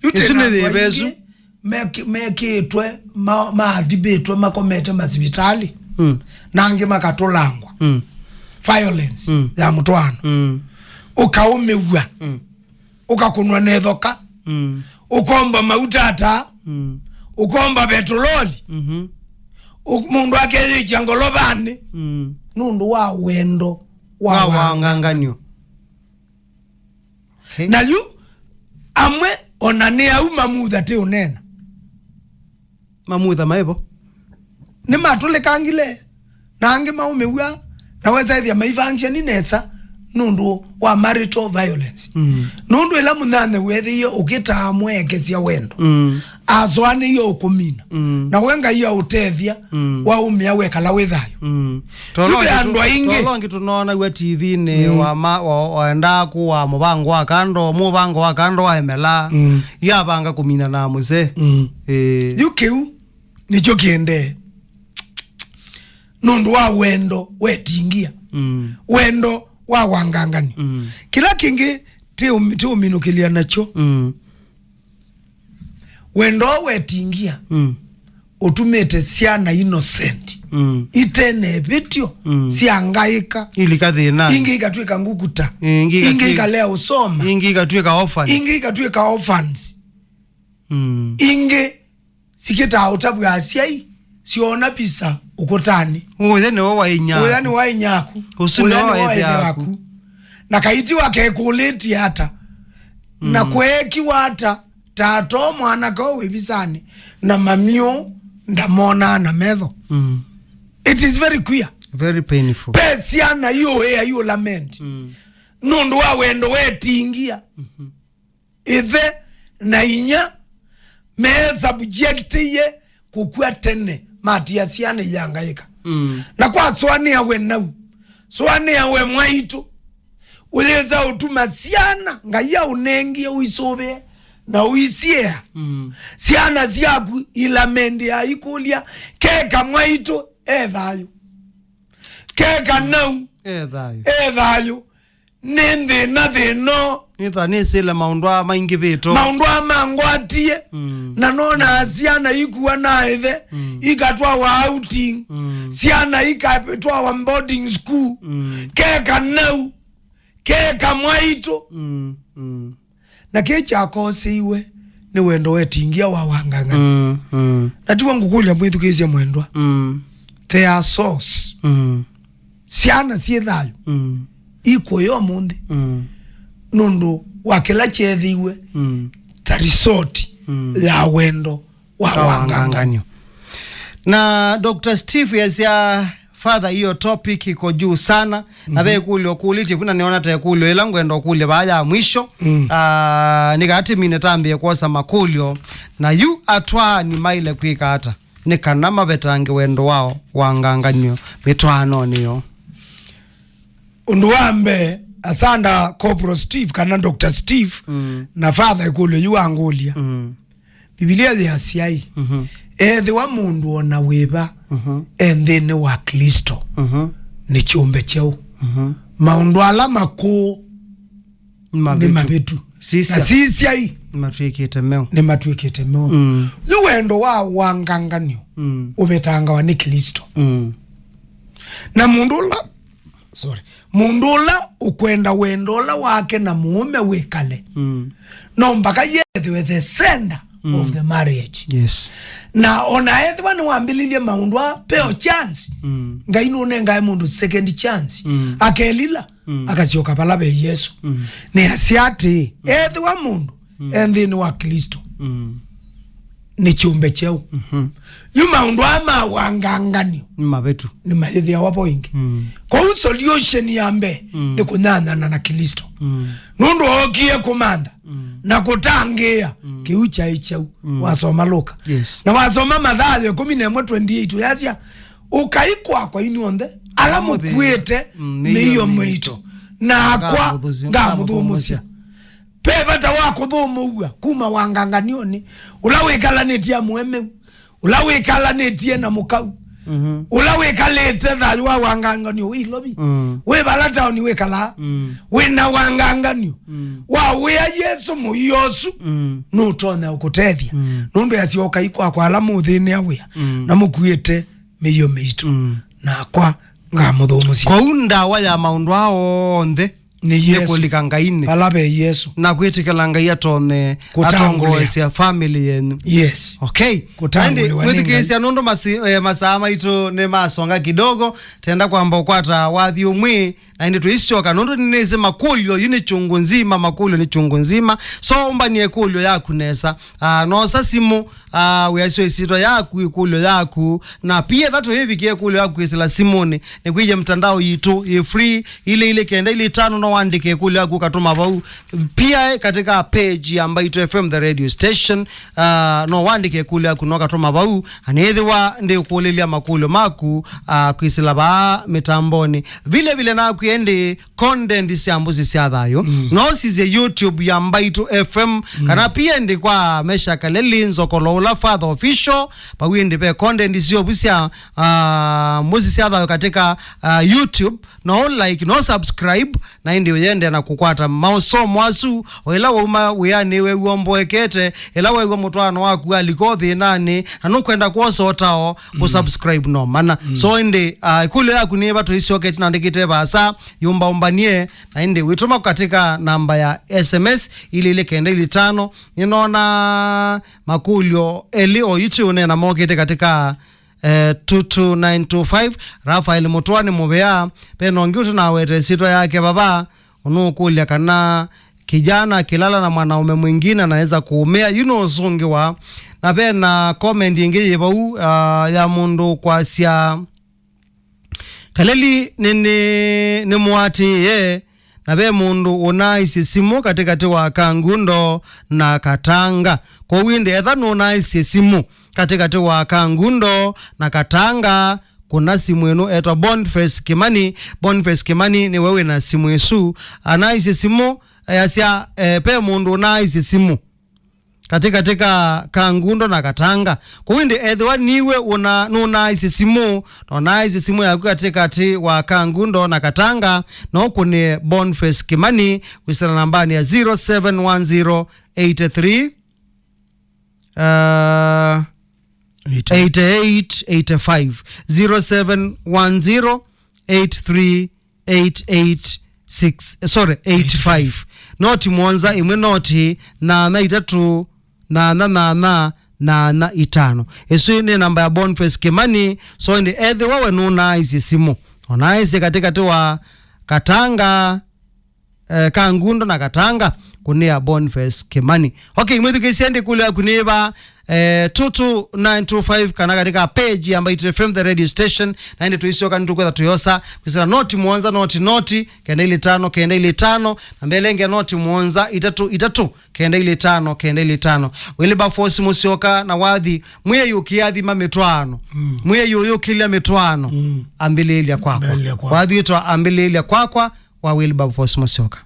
Yu tena nĩ andũ yĩva ĩsu aingĩ meki-, mekĩtwe, ma-, maathimĩtwe makomete masivitalĩ, mm, na angĩ makatũlangwa. Mm. Violence, mm, ya mũtwaano. Mm. Ũkaũmĩw'a. Mm. Ũkakũnwa na ĩthoka. Mm. Ũkomba mauta ata. Mm. Ũkomba vetololi. Mhm. Ũ-, mũndũ akeyĩkya ngolovanĩ. Mm. Nũndũ wa wendo wa, wa wanganganyo. Wanganganyo. Hey. Na yu amwe ona nĩ au mamutha ti ũneena. Mamutha maivo. Nĩmatũlĩkangile, na angĩ maũmĩw'a, na wesa ĩthĩa maifunction nesa nũndũ wa marital violence. Mm. Nũndũ ĩla mũnyanyaũ weethĩie ũkĩtaa mweekesya wendo, mm, asũanĩie ũkũmina. Mm. Na we Ngai aũtethya, mm, waũmĩa wekala wĩ thayũ. Mm. Yu ve andũ aingĩ. Tolongi tũnoonaw'a T V-nĩ, mm, wa ma-, wa, waendaa kũaa mũvango wa kando, mũvango wa kando wa emela, mm, yavanga kũmina na mũse. Mm. Ĩĩ. Yu kĩu nĩkyo kĩendee. Nũndũ wa wendo wetingia. Mm. Wendo wa wanganganio. Mm. Kĩla kĩngĩ ti ũmi-, ti ũminũkĩlya nakyo. Mm. Wendo ũũ wetingia, mm, ũtumĩte syana innocent, mm, itene ĩvĩtyo, mm, syangaĩka. Ilika thĩna. Ingĩ ikatw'ĩka ngukuta. Ingĩ ikatw'ĩ-, ikalea ũsoma. Ingĩ ikatw'ĩka orphan. Ingĩ ikatw'ĩka orphans. Mm. Ingĩ sikĩtaa ũtavw'a asyai, syoona visa ũkũtanĩ. Ũya nĩwe wa inya. Ũya nĩ wa inyaku. Ũsu nĩwe wa ĩthe waku. Na kaiti wakekũlĩtye ata? Na, mm, kweekiwa ata? Tata mwanake ũũ wĩ visanĩ, na mamiũ ndamonaa na metho. Mm. It is very queer. Very painful. Pe syana iũĩa iũlament. Mm. Nũndũ wa wendo wetingia. Mhm. Ĩthe na inya meesubjectĩie kũkw'a tene, matia syana iyangaĩka. Mm. Na kwa sũanĩa we nau, sũanĩa we mwaitũ, ũyĩsa ũtuma syana Ngai aũnengie ũisũvĩe na ũisiea. Mm. Syana syaku ilamendĩaa ikũlya, keka mwaitũ e thayũ? Keka nau e thayũ? E thayũ? Nĩ nthĩna thĩno. Nĩtha nĩsĩle maũndũ aa maingĩvĩtwe. Maũndũ aa mangwatie. Mm. Na nonaa syana ikua na ĩthe, mm, ikatwawa outing. Mm. Syana ikatwawa boarding school. Mm. Keka nau, keka mwaitũ. Mm, mm. Na kĩĩ kyakoseiwe nĩ wendo wetingia wa wangang'ani. Mm, mm. Na tiw'o ngũkũlya mwĩthukĩĩsye mwendwa. Mm. There are souls. Mm. Syana syĩ thayũ, mm, ikũya ũmũnthĩ, mm, nũndũ wa kĩla kyeethĩiwe, mm, ta result, mm, ya wendo wa, wa wangang'anyo. Wangang'anyo. Na Doctor Steve easya, Father, hiyo topic iko juu sana. Na ve ĩkũlyo ũkũlĩtye, vuna nĩona ta ĩkũlyo ĩla ngwenda ũkũlye vaa ya mwisho. Mm. Ah, nĩ kana tũmine twambĩe kwosa makũlyo. Na yu atwaani maĩle kwĩka ata nĩ kana mavetange wendo wao wa nganganio mĩtwaanonĩ yoo? Ũndũ wa mbee, asanda Corporal Steve kana Doctor Steve, mm, na Father ĩkũlyo yu wangũlya. Mm. Bibilia yĩasya ĩ, mhm, ethĩwa mũndũ o na wĩva, mhm, e nthĩnĩ wa Klĩsto, mhm, nĩ kyũmbe kyeũ. Mhm. Maũndũ ala makũũ nĩ mavĩtu. Nĩ mavĩtu. Sisya. Na sisyai, nĩmatw'ĩkĩte meũ. Nĩmatw'ĩkĩte meũ. Mm. Yu wendo wa wanganganio, mm, ũvetangawa nĩ Klĩsto. Mm. Na mũndũ ũla, sorry, mũndũ ũla ũkwenda wendo ũla wake na mũũme wĩkale, mm, no mpaka yethĩwe the center, mm, of the marriage. Yes. Na ona ethĩwa nĩwambĩlĩlye maũndũ aa, peo chance. Mm. Ngai nũnengae mũndũ second chance. Mm. Akelila, mm, akasyoka vala ve Yesũ. Mm. Nĩasya atĩĩ, mm, ethĩwa mũndũ, mm, e nthĩnĩ wa Klĩsto, mm, nĩ kyũmbe kyeũ. Mhm. Yu maũndũ aa ma wanganganio nĩ mavĩtu, nĩmayĩthĩawa vo ĩngĩ. Mm. Kwoou solution ya mbee, mm, nĩ kũnyanyaana na Klĩsto. Mm. Nũndũ ookie kũmantha, mm, na kũtangĩĩa, mm, kĩu kyaĩ kyeũ. Mm. Wasoma Luka. Yes. Na wasoma Mathayo ĩkũmi na ĩmwe twenty-eight, ũyasya, "Ũkai kwakwa inyw'onthe ala mũkuĩte, mm, mĩio mĩito, nakwa ngamũthũmũsya." Ngamũthũmũsya. Ve vata wa kũthũmũw'a kuma wanganganionĩ, ũla wĩkalanĩtye amũemeu, ũla wĩkalanĩtye na mũkau, mhm, ũla wĩkalĩte thayũ wa wanganganio wĩ Ilovi, mm, wĩ vala taoni wĩkalaa, mm, wĩ na wanganganio, mm, wa wĩa Yesũ mũio ũsu, mm, nũtonya ũkũtethya. Mm. Nũndũ yasyokai kwakwa ala mũthĩnĩa wĩa, mm, na mũkuĩte mĩio mĩito, mm, nakwa ngamũthũmũsya. Kwoou ndawa ya maũndũ aa onthe nĩ Yesũ. Nĩ kũlika Ngainĩ. Vala ve Yesũ. Na kwĩtĩkĩla Ngai atonye, kũtangũlĩa, atongoesya family yenyu. Yes. Okay. Kũtangũlĩwa nĩ Ngai. Ĩndĩ mwĩthukĩĩsya nũndũ masi-, eh, masaa maitũ nĩ masonga kidogo, tenda kwamba ũkwata wathi ũmwe, na ĩndĩ tũisyoka nũndũ nĩnĩsĩ makũlyo yu nĩ kyungu nzima, makũlyo nĩ kyungu nzima. So ũmbanie ĩkũlyo yaku nesa. Ah, nosa simũ, ah, wĩasyo ĩsyĩtwa yaku, ĩkũlyo yaku, na pia ethĩwa tũyĩvikĩa ĩkũlyo yaku kwĩsĩla simũnĩ, nĩkwĩie mtandao yitũ yĩ free, ile ile kenda ile itano, no wandĩke ĩkũlyo yaku ũkatũma vau. Pia katika page ya Mbaitũ F M the radio station, ah, no wandĩke ĩkũlyo yaku na ũkatũma vau, na nĩthĩwa ndĩũkũlĩlya makũlyo maku, ah, kwĩsĩla vaa mĩtambonĩ. Vile vile nakwĩa ĩndĩ content sya Mbũsĩ sya Thayũ. Mm. No sisye YouTube ya Mbaitũ F M, mm, kana pia ĩndĩ kwa Mesha Kaleli Nzokolo ũla Father Official, vau ĩndĩ ve content syovu sya, ah, Mbũsĩ sya Thayũ katika, ah, YouTube. No like, no subscribe, na ĩndĩ ũyende na kũkwata maũsomo asu, o ĩla wauma wĩanĩ wew'a ũmboekete, ĩla wew'a mũtwaano waku alika o thĩnanĩ, na nũkwenda kwosa ũtao, mm, kũ subscribe no mana. Mm. So ĩndĩ, ah, ĩkũlyo yaku nĩ ĩva tũisyoketi nandĩkĩte vaasa, yũmbaũmbanie, na ĩndĩ wĩtũma katika namba ya S M S ile ile kenda ile tano. Nĩnona makũlyo elĩ o yu tũũneena mokĩte katika, eh, two two nine two five. Rafael Mũtũa nĩ mũvea. Ve na ũngĩ ũtanaweta ĩsyĩtwa yake vava, ũnũkũlya kana kijana akilala na mwanaume mwingine anaweza kuumia. Yu nũũsũngĩwa. Na ve na comment ĩngĩ yĩ vau, ah, ya mũndũ kwasya, Kaleli nĩ, nĩ, nĩmũatĩĩe, na ve mũndũ ũnaaisye simũ katĩkatĩ wa Kangundo na Katanga. Kwoou ĩndĩ, etha nũnaaisye simũ katĩkatĩ wa Kangundo na Katanga, kũna simũ ĩno etwa Boniface Kimani. Boniface Kimani nĩwe wĩ na simũ ĩsu. Anaaisye simũ, easya, eh, ve mũndũ ũnaaisye simũ katĩkatĩ ka Kangundo na Katanga. Kwoou ĩndĩ ethĩwa niwe ũna-, nũnaaisye simũ, na ũnaaisye simũ yaku katĩkatĩ wa Kangundo na Katanga, no ũkũnĩe Boniface Kimani kwĩsĩla nambanĩ ya zero seven one zero eight three, uh, eight eight eight five. Zero seven one zero eight three eight eight six, eh, sorry, eight five. Noti mũonza ĩmwe noti nyanya itatũ nyanya nyanya nyanya itano. Ĩsu nĩ namba ya Boniface Kimani. So ĩndĩ ethĩwa we nũnaaisye simũ, ũnaaisye katĩkatĩ wa Katanga, eh, Kangundo na Katanga, kũnĩa Boniface Kimani. Okay, mwĩthukĩĩsye ĩndĩ ĩkũlyo yaku nĩ ĩva, eh, two two nine two five, kana katika page ya Mbaitu F M, the radio station. Na ĩndĩ tũisyoka nĩtũkwĩtha tũyosa kwĩsĩla noti mũonza, noti, noti, kenda ilĩ tano, kenda ilĩ tano, na mbelenge noti mũonza, itatũ, itatũ, kenda ilĩ tano, kenda ilĩ tano. Wilberforce Musyoka na wathi, mwĩai ũkĩathima mĩtwaano. Mm. Mwĩai ũyũkĩlya mĩtwaano. Mm. Ambĩlĩĩlya kwakwa. Ambĩlĩĩlya kwakwa. Wathi wĩtwa Ambĩlĩĩlya kwakwa wa Wilberforce Musyoka.